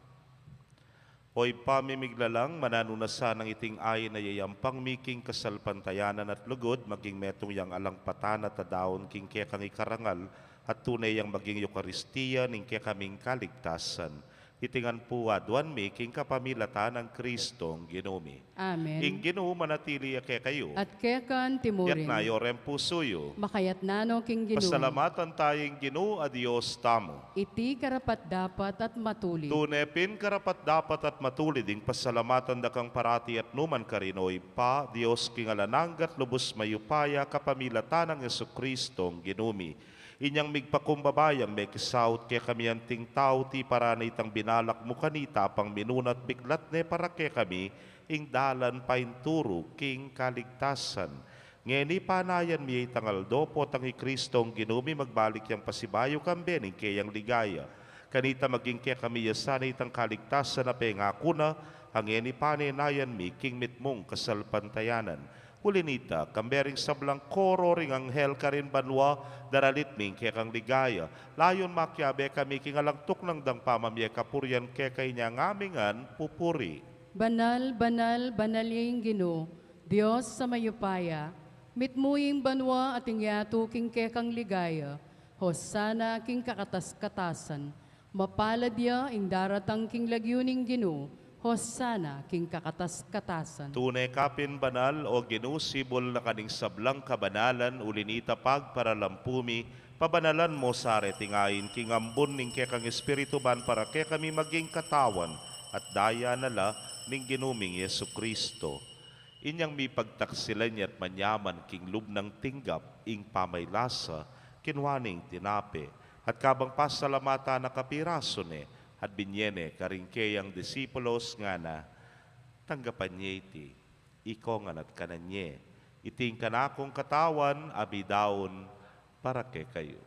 O Ibpa mi miglalang, mananu na sanang iting ain a yayampang mi king kasalpantayanan at lugud, maging metung yang alang patanat a daun king kekang ikarangal, at tune yang maging Eukaristia ning kekaming kaligtasan. Iti ngan pu aduan mi king kapamilatan nang Kristong Ginu mi. Amen. Ing Ginu manatili ya kekayu. At keka mu rin. Itas yu reng pusu yu. Makatas no king Ginu. Pasalamatan taya ing Ginu a Dios tamu. Iti karapat-dapat at matulid. Tune pin karapat-dapat at matulid ing pasalamatan da kang parati at nukarin man, O Ibpa, Dios king alang angga at lubus mayupaya, kapamilatan nang Jesucristong Ginu mi. Inyang migpakumbaba yang mekisaut kekami anting tau, tiparan ne itang binalak mu kanita, apang minuna at biklat ne para kekami ing dalan paintulu king kaligtasan. Ngeni panayan mi ya itang aldo, potang i Kristong Ginu mi magbalik yang pasibayu kambe ning keyang ligaya. Kanita maging kekami ya sana itang kaligtasan a pengaku na, a ngeni panenayan mi king mitmung kasalpantayanan. Uli na nita, kambe ring sablang koro ring anghel karin banua, daralit mi ing kekang ligaya. Layun makiabe kami king alang tuknang dang pamamie kapurian keka, inya ngan mi ngan pupuri. Banal, banal, banal ya ing Ginu, Dios a mayupaya, mitmu ing banua at ing yatu king kekang ligaya, Hosana king kakatas-katasan. Mapalad ya ing daratang king lagyu ning Ginu, Hosana king kakatas-katasan. Tune ka pin banal, O Ginu, sibul na ka ning sablang kabanalan, uli na nita pagparalampu mi, pabanalan mu sa reting ain king ambun ning kekang Espiritu, ban para kekami maging katawan at daya na la ning Ginu ming Jesucristo. Inyang mipagtaksilan ya at manyaman king lub nang tinggap ing pamaylasa, kinua ne ing tinape, at kabang pasalamatan na kapirasu ne, at binye ne karing keyang disipulos ngana, tanggapan ye iti, ikongan at kanan ye, iti ing kanakung katawan a midaun para kekayu.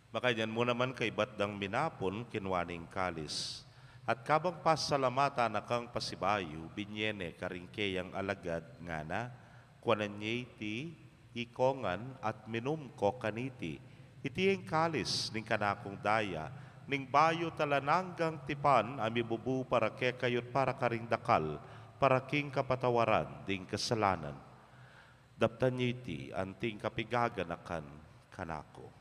Makanyan mu naman kaybat dang minapun, kinua ne ing kalis. At kabang pasalamatan na kang pasibayu, binye ne karing keyang alagad, ngana, kuanan ye iti, ikongan, at minum ko kaniti. Iti ing kalis ning kanakung daya, ning bayu at alang anggang tipan, a mibubu para kekayu at para karing dakal, para king kapatawaran ding kasalanan. Daptan ye iti anting kapigaganakan kanaku.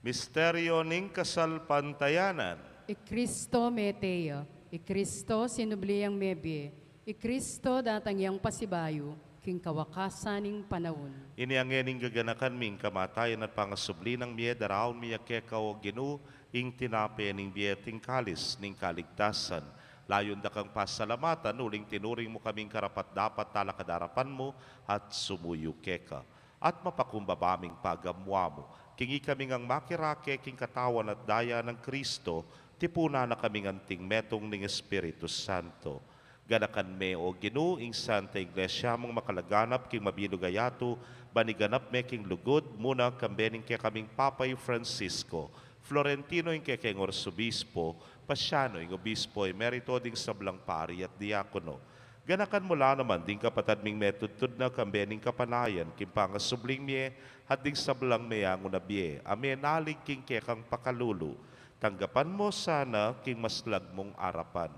Misteryo ning kasalpantayanan. I Kristo mete ya, i Kristo sinubli yang mebie, i Kristo datang yang pasibayu king kawakasan ning panaun. Ini a ngening gaganakan mi ing kamatayan at pangasubli nang mie, daraun mi ya keka, o Ginu, ing tinape ning bie at ing kalis ning kaligtasan. Layun da kang pasalamatan uling tinuring mu kaming karapat-dapat talakad king arapan mu at sumuyu keka. At mapakumbaba ming pagamuamu king ikami ngang makirake king katawan at daya nang Kristo, tipunan na kaming anting metung ning Espiritu Santo. Ganakan me, o Ginu, ing Santa Iglesia mung makalaganap king mabilug a yatu, ban iganap me king lugud, muna kambe ning kekaming Papa i Francisco, Florentino ing kekeng Arsobispo, Pasiano ing Obispo Emerito, ding sablang pari at diakono. Ganakan mu la naman ding kapatad ming metudtud na kambe ning kapanayan king pangasubling mie, at ding sablang meangu na bie a menalig king kekang pakalulu. Tanggapan mu sana king maslag mung arapan.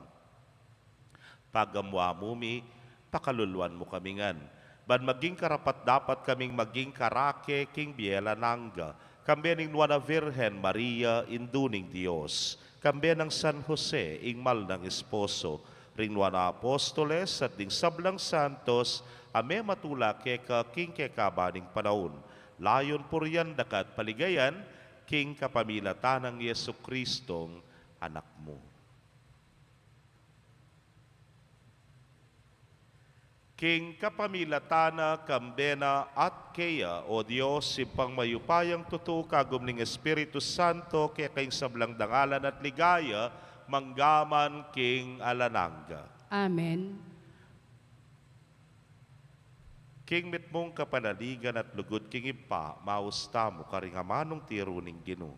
Pagamuamu mi, pakaluluan mu kami ngan, ban maging karapat-dapat kaming maging karake king bie alang angga, kambe ning Nuan a Virgen Maria, Indu ning Dios, kambe nang San Jose, ing mal nang esposo, ring nuan a apostoles, at ding sablang santos a mematula keka king kekaban ning panaun. Layun purian da ka at paligayan king kapamilatan nang Jesucristong Anak mu. King kapamilatan na, kambe na, at keya, o Dios, Ibpang mayupayang tutu, kagum ning Espiritu Santo, keka ing sablang dangalan at ligaya, mangga man king alang angga. Amen. King mitmung kapanaligan at lugud king Ibpa, maus tamu karing amanung tiru ning Ginu.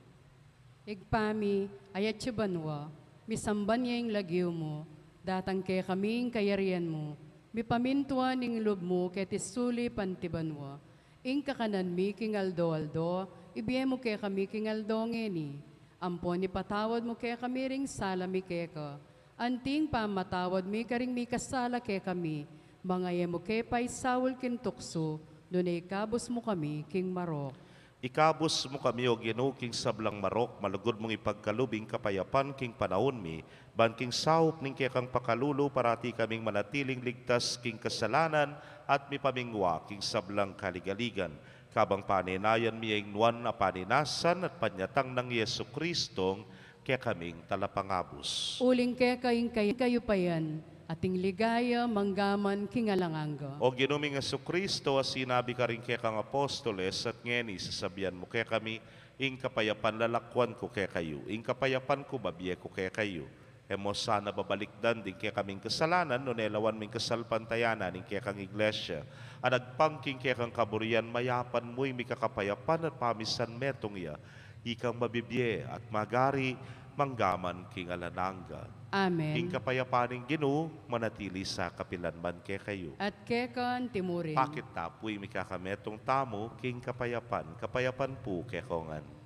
Ibpa mi, atsu ka banua, misamban ya ing lagyu mu, datang kekami ing kayarian mu, mipamintuan ing lub mu keti sulip anti banua. Ing kakanan mi king aldo-aldo, ibie mu kekami king aldo ngeni. Ampon ipatawad mu kekami ring sala mi keka, anti ing pamamatawad mi karing mikasala kekami, manga e mu ke paisaul king tuksu, nune ikabus mu kami king marok. Ikabus mu kami, o Ginu, king sablang marok, malugud mung ipagkalub ing kapayapan king panaun mi, ban king saup ning kekang pakalulu parati kaming manatiling ligtas king kasalanan at mipamingwa king sablang kaligaligan. Kabang panenayan mi ing nuan a paninasan at panyatang nang Jesucristong kekaming Talapangabus. Uling keka ing kay-, kayupayan, at ing ligaya mangga man king alang angga. O Ginu ming Jesucristo, a sinabi karing kekang apostoles, at ngeni sasabian mu kekami, ing kapayapan lalakuan ku kekayu, ing kapayapan ku babie ku kekayu. E mu sana babalikdan ding kekaming kasalanan, nune lawan ming kasalpantayanan ing kekang Iglesia. Agpang king kekang kaburian, mayapan mu ing mikakapayapan at pamisan metung ya, ikang mabibie at magari mangga man king alang angga. Amen. Ing kapayapan ning Ginu manatili sa kapilan man kekayu. At keka anti murin. Pakit ta pu ing mikakametung tamu king kapayapan, kapayapan pu kekongan.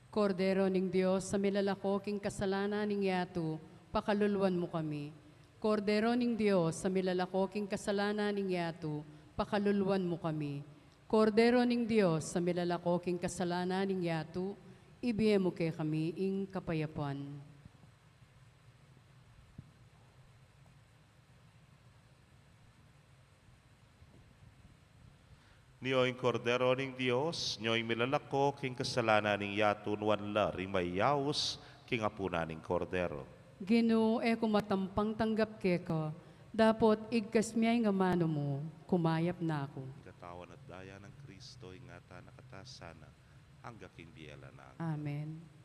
Kordero ning Dios, a milalako king kasalanan ning yatu, pakaluluan mu kami. Kordero ning Dios, a milalako king kasalanan ning yatu, pakaluluan mu kami. Kordero ning Dios, a milalako king kasalanan ning yatu, ibie mu kekami ing kapayapan. Nio ing Kordero ning Dios, nio ing milalako king kasalanan ning yatu, nuan la ring mayayaus king apunan ning Kordero. Ginu, e ku matampang tanggap keka, dapot igkas mu ing amanu mu, kumayap na ku. Ing katawan at daya nang Kristo, ingatan na kata sana, angga king bie alang angga. Amen.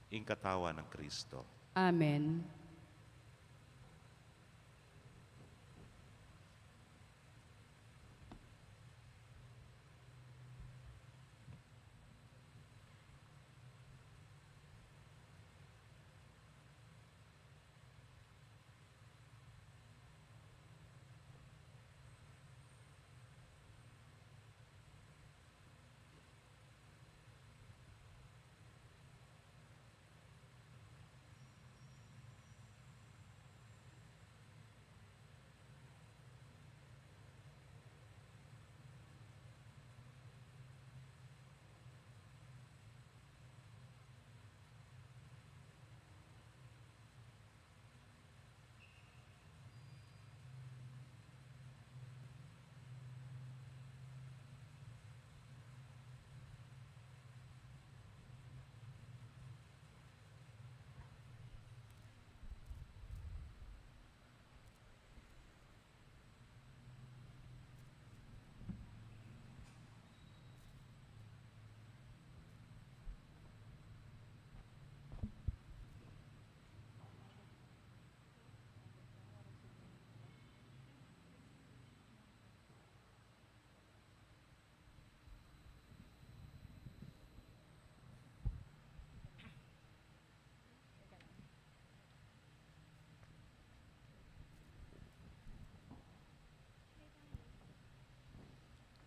Ing katawan nang Kristo. Amen.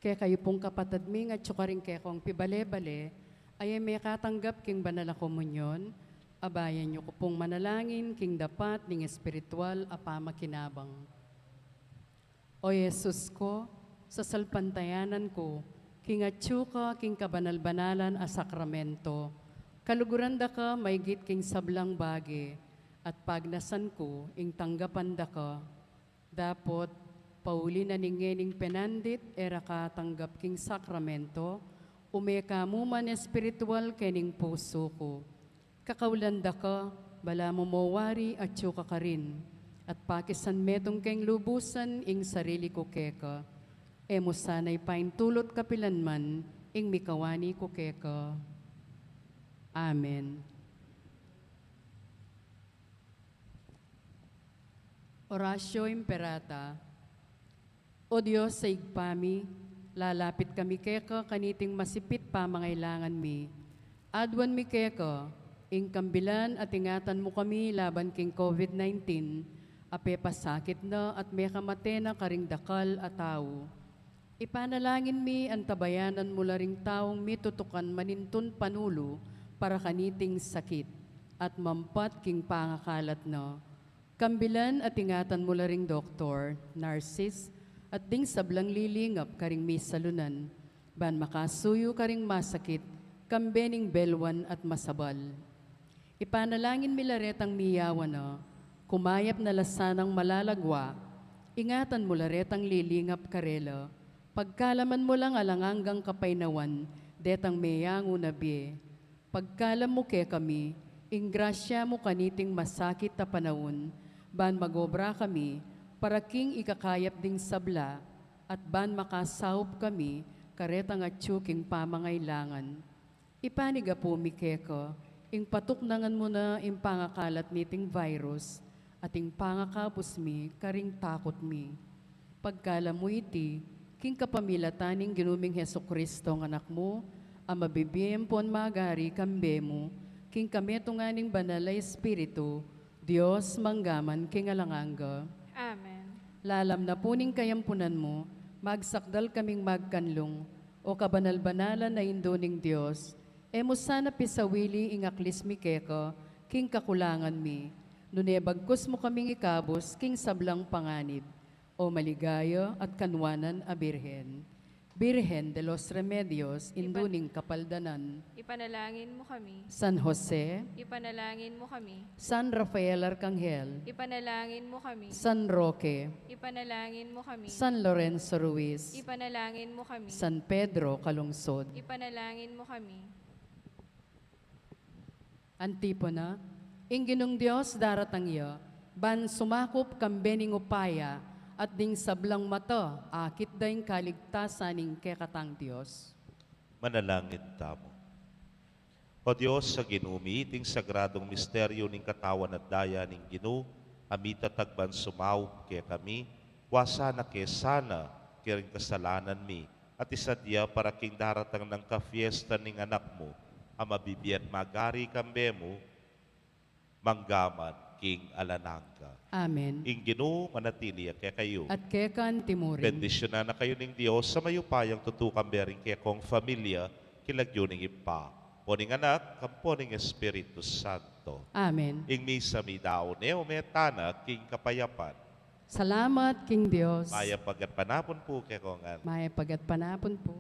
Kekayu pung kapatad mi, ngan atyu karing kekong pibale-bale, a e mekatanggap king banal a komunyon, abayan yu ku pung manalangin king dapat ning espiritual a pamakinabang. O Jesus ku, sasalpantayanan ku king atyu ka king kabanal-banalan a sakramento, kaluguran da ka maigit king sablang bage, at pagnasan ku ing tanggapan da ka. Dapot, pauli na ning ngening penandit e ra katanggap king sakramento, ume ka mu man espiritual kening pusu ku. Kakaulan da ka, balamu mo wari atyu ka karin, at pakisan metung keng lubusan ing sarili ku keka. E mu sana ipaintulut kapilan man ing mikawani ku keka. Amen. Oratio Imperata. O Dios a Ibpa mi, lalapit kami keka kaniting masipit pamangailangan mi. Aduan mi keka ing kambilan at ingatan mu kami laban king COVID nineteen a pepasakit na at mekamate na karing dakal a tau. Ipanalangin mi antabayanan mu la ring taung mitutukan manintun panulu para kaniting sakit at mampat king pangakalat na. Kambilan at ingatan mu la ring doktor, narsis, at ding sablang lilingap karing misalunan, ban makasuyu karing masakit, kambe ning belwan at masabal. Ipanalangin mi la retang miyawan na, kumayap na la sanang malalagwa, ingatan mu la retang lilingap karela, pagkaluban mu lang alang anggang kapaynawan, detang meyangu na bie. Pagkaluban mu kekami, ing grasya mu kaniting masakit a panaun, ban magobra kami, para king ikakayap ding sabla, at ban makasaup kami, karetang atyu king pamangailangan. Ipanyawad mi keka, ing patuknangan mu na ing pangakalat niting virus, at ing pangakabus mi, karing takut mi. Pagkaluban mu iti, king kapamilatan ning Ginu ming Jesucristo a Anak mu, a mabibie ampon magari kambe mu, king kametungan ning Banal a Espiritu, Dios mangga man king alang angga. Amen. Lalam na pu ning kayampunan mu, magsakdal kaming magkanlung, o kabanal-banalan a Indu ning Dios, e mu sana pisawili ing aklis mi keka, king kakulangan mi, nune bagkus mu kaming ikabus, king sablang panganib, o maligaya at kanwanan a Birhen. Birhen de los Remedios, Indu Ipan- ning Kapaldanan. Ipanalangin mu kami. San Jose. Ipanalangin mu kami. San Rafael Arcangel. Ipanalangin mu kami. San Roque. Ipanalangin mu kami. San Lorenzo Ruiz. Ipanalangin mu kami. San Pedro Calungsod. Ipanalangin mu kami. Antipona, ing Ginung Dios daratang ya, ban sumakup kambe ning upaya, at ding sablang mata, akit da ing kaligtasan ning kekatang Dios. Manalangin tamu. O Dios, a Ginu mi, iting sagradung misteryu ning katawan at daya ning Ginu, a mitatag ban sumaup kekami, wasa na ke sana, keng kasalanan mi, at isadya para king daratang nang kafiesta ning Anak mu, a mabibie at magari kambe mu, mangga man king alang angga. Amen. Ing Ginu manatili ya kekayu. At keka antimurin. Bendisyunan na kayu ning Dios a mayupayang tutu kambe ring kekong familia, king lagyu ning Ibpa, ampo ning Anak, ampo ning Espiritu Santo. Amen. Ing misa mi daun ne, ume tana king kapayapan. Salamat king Dios. Mayap a gatpanapun pu kekongan. Mayap a gatpanapun pu.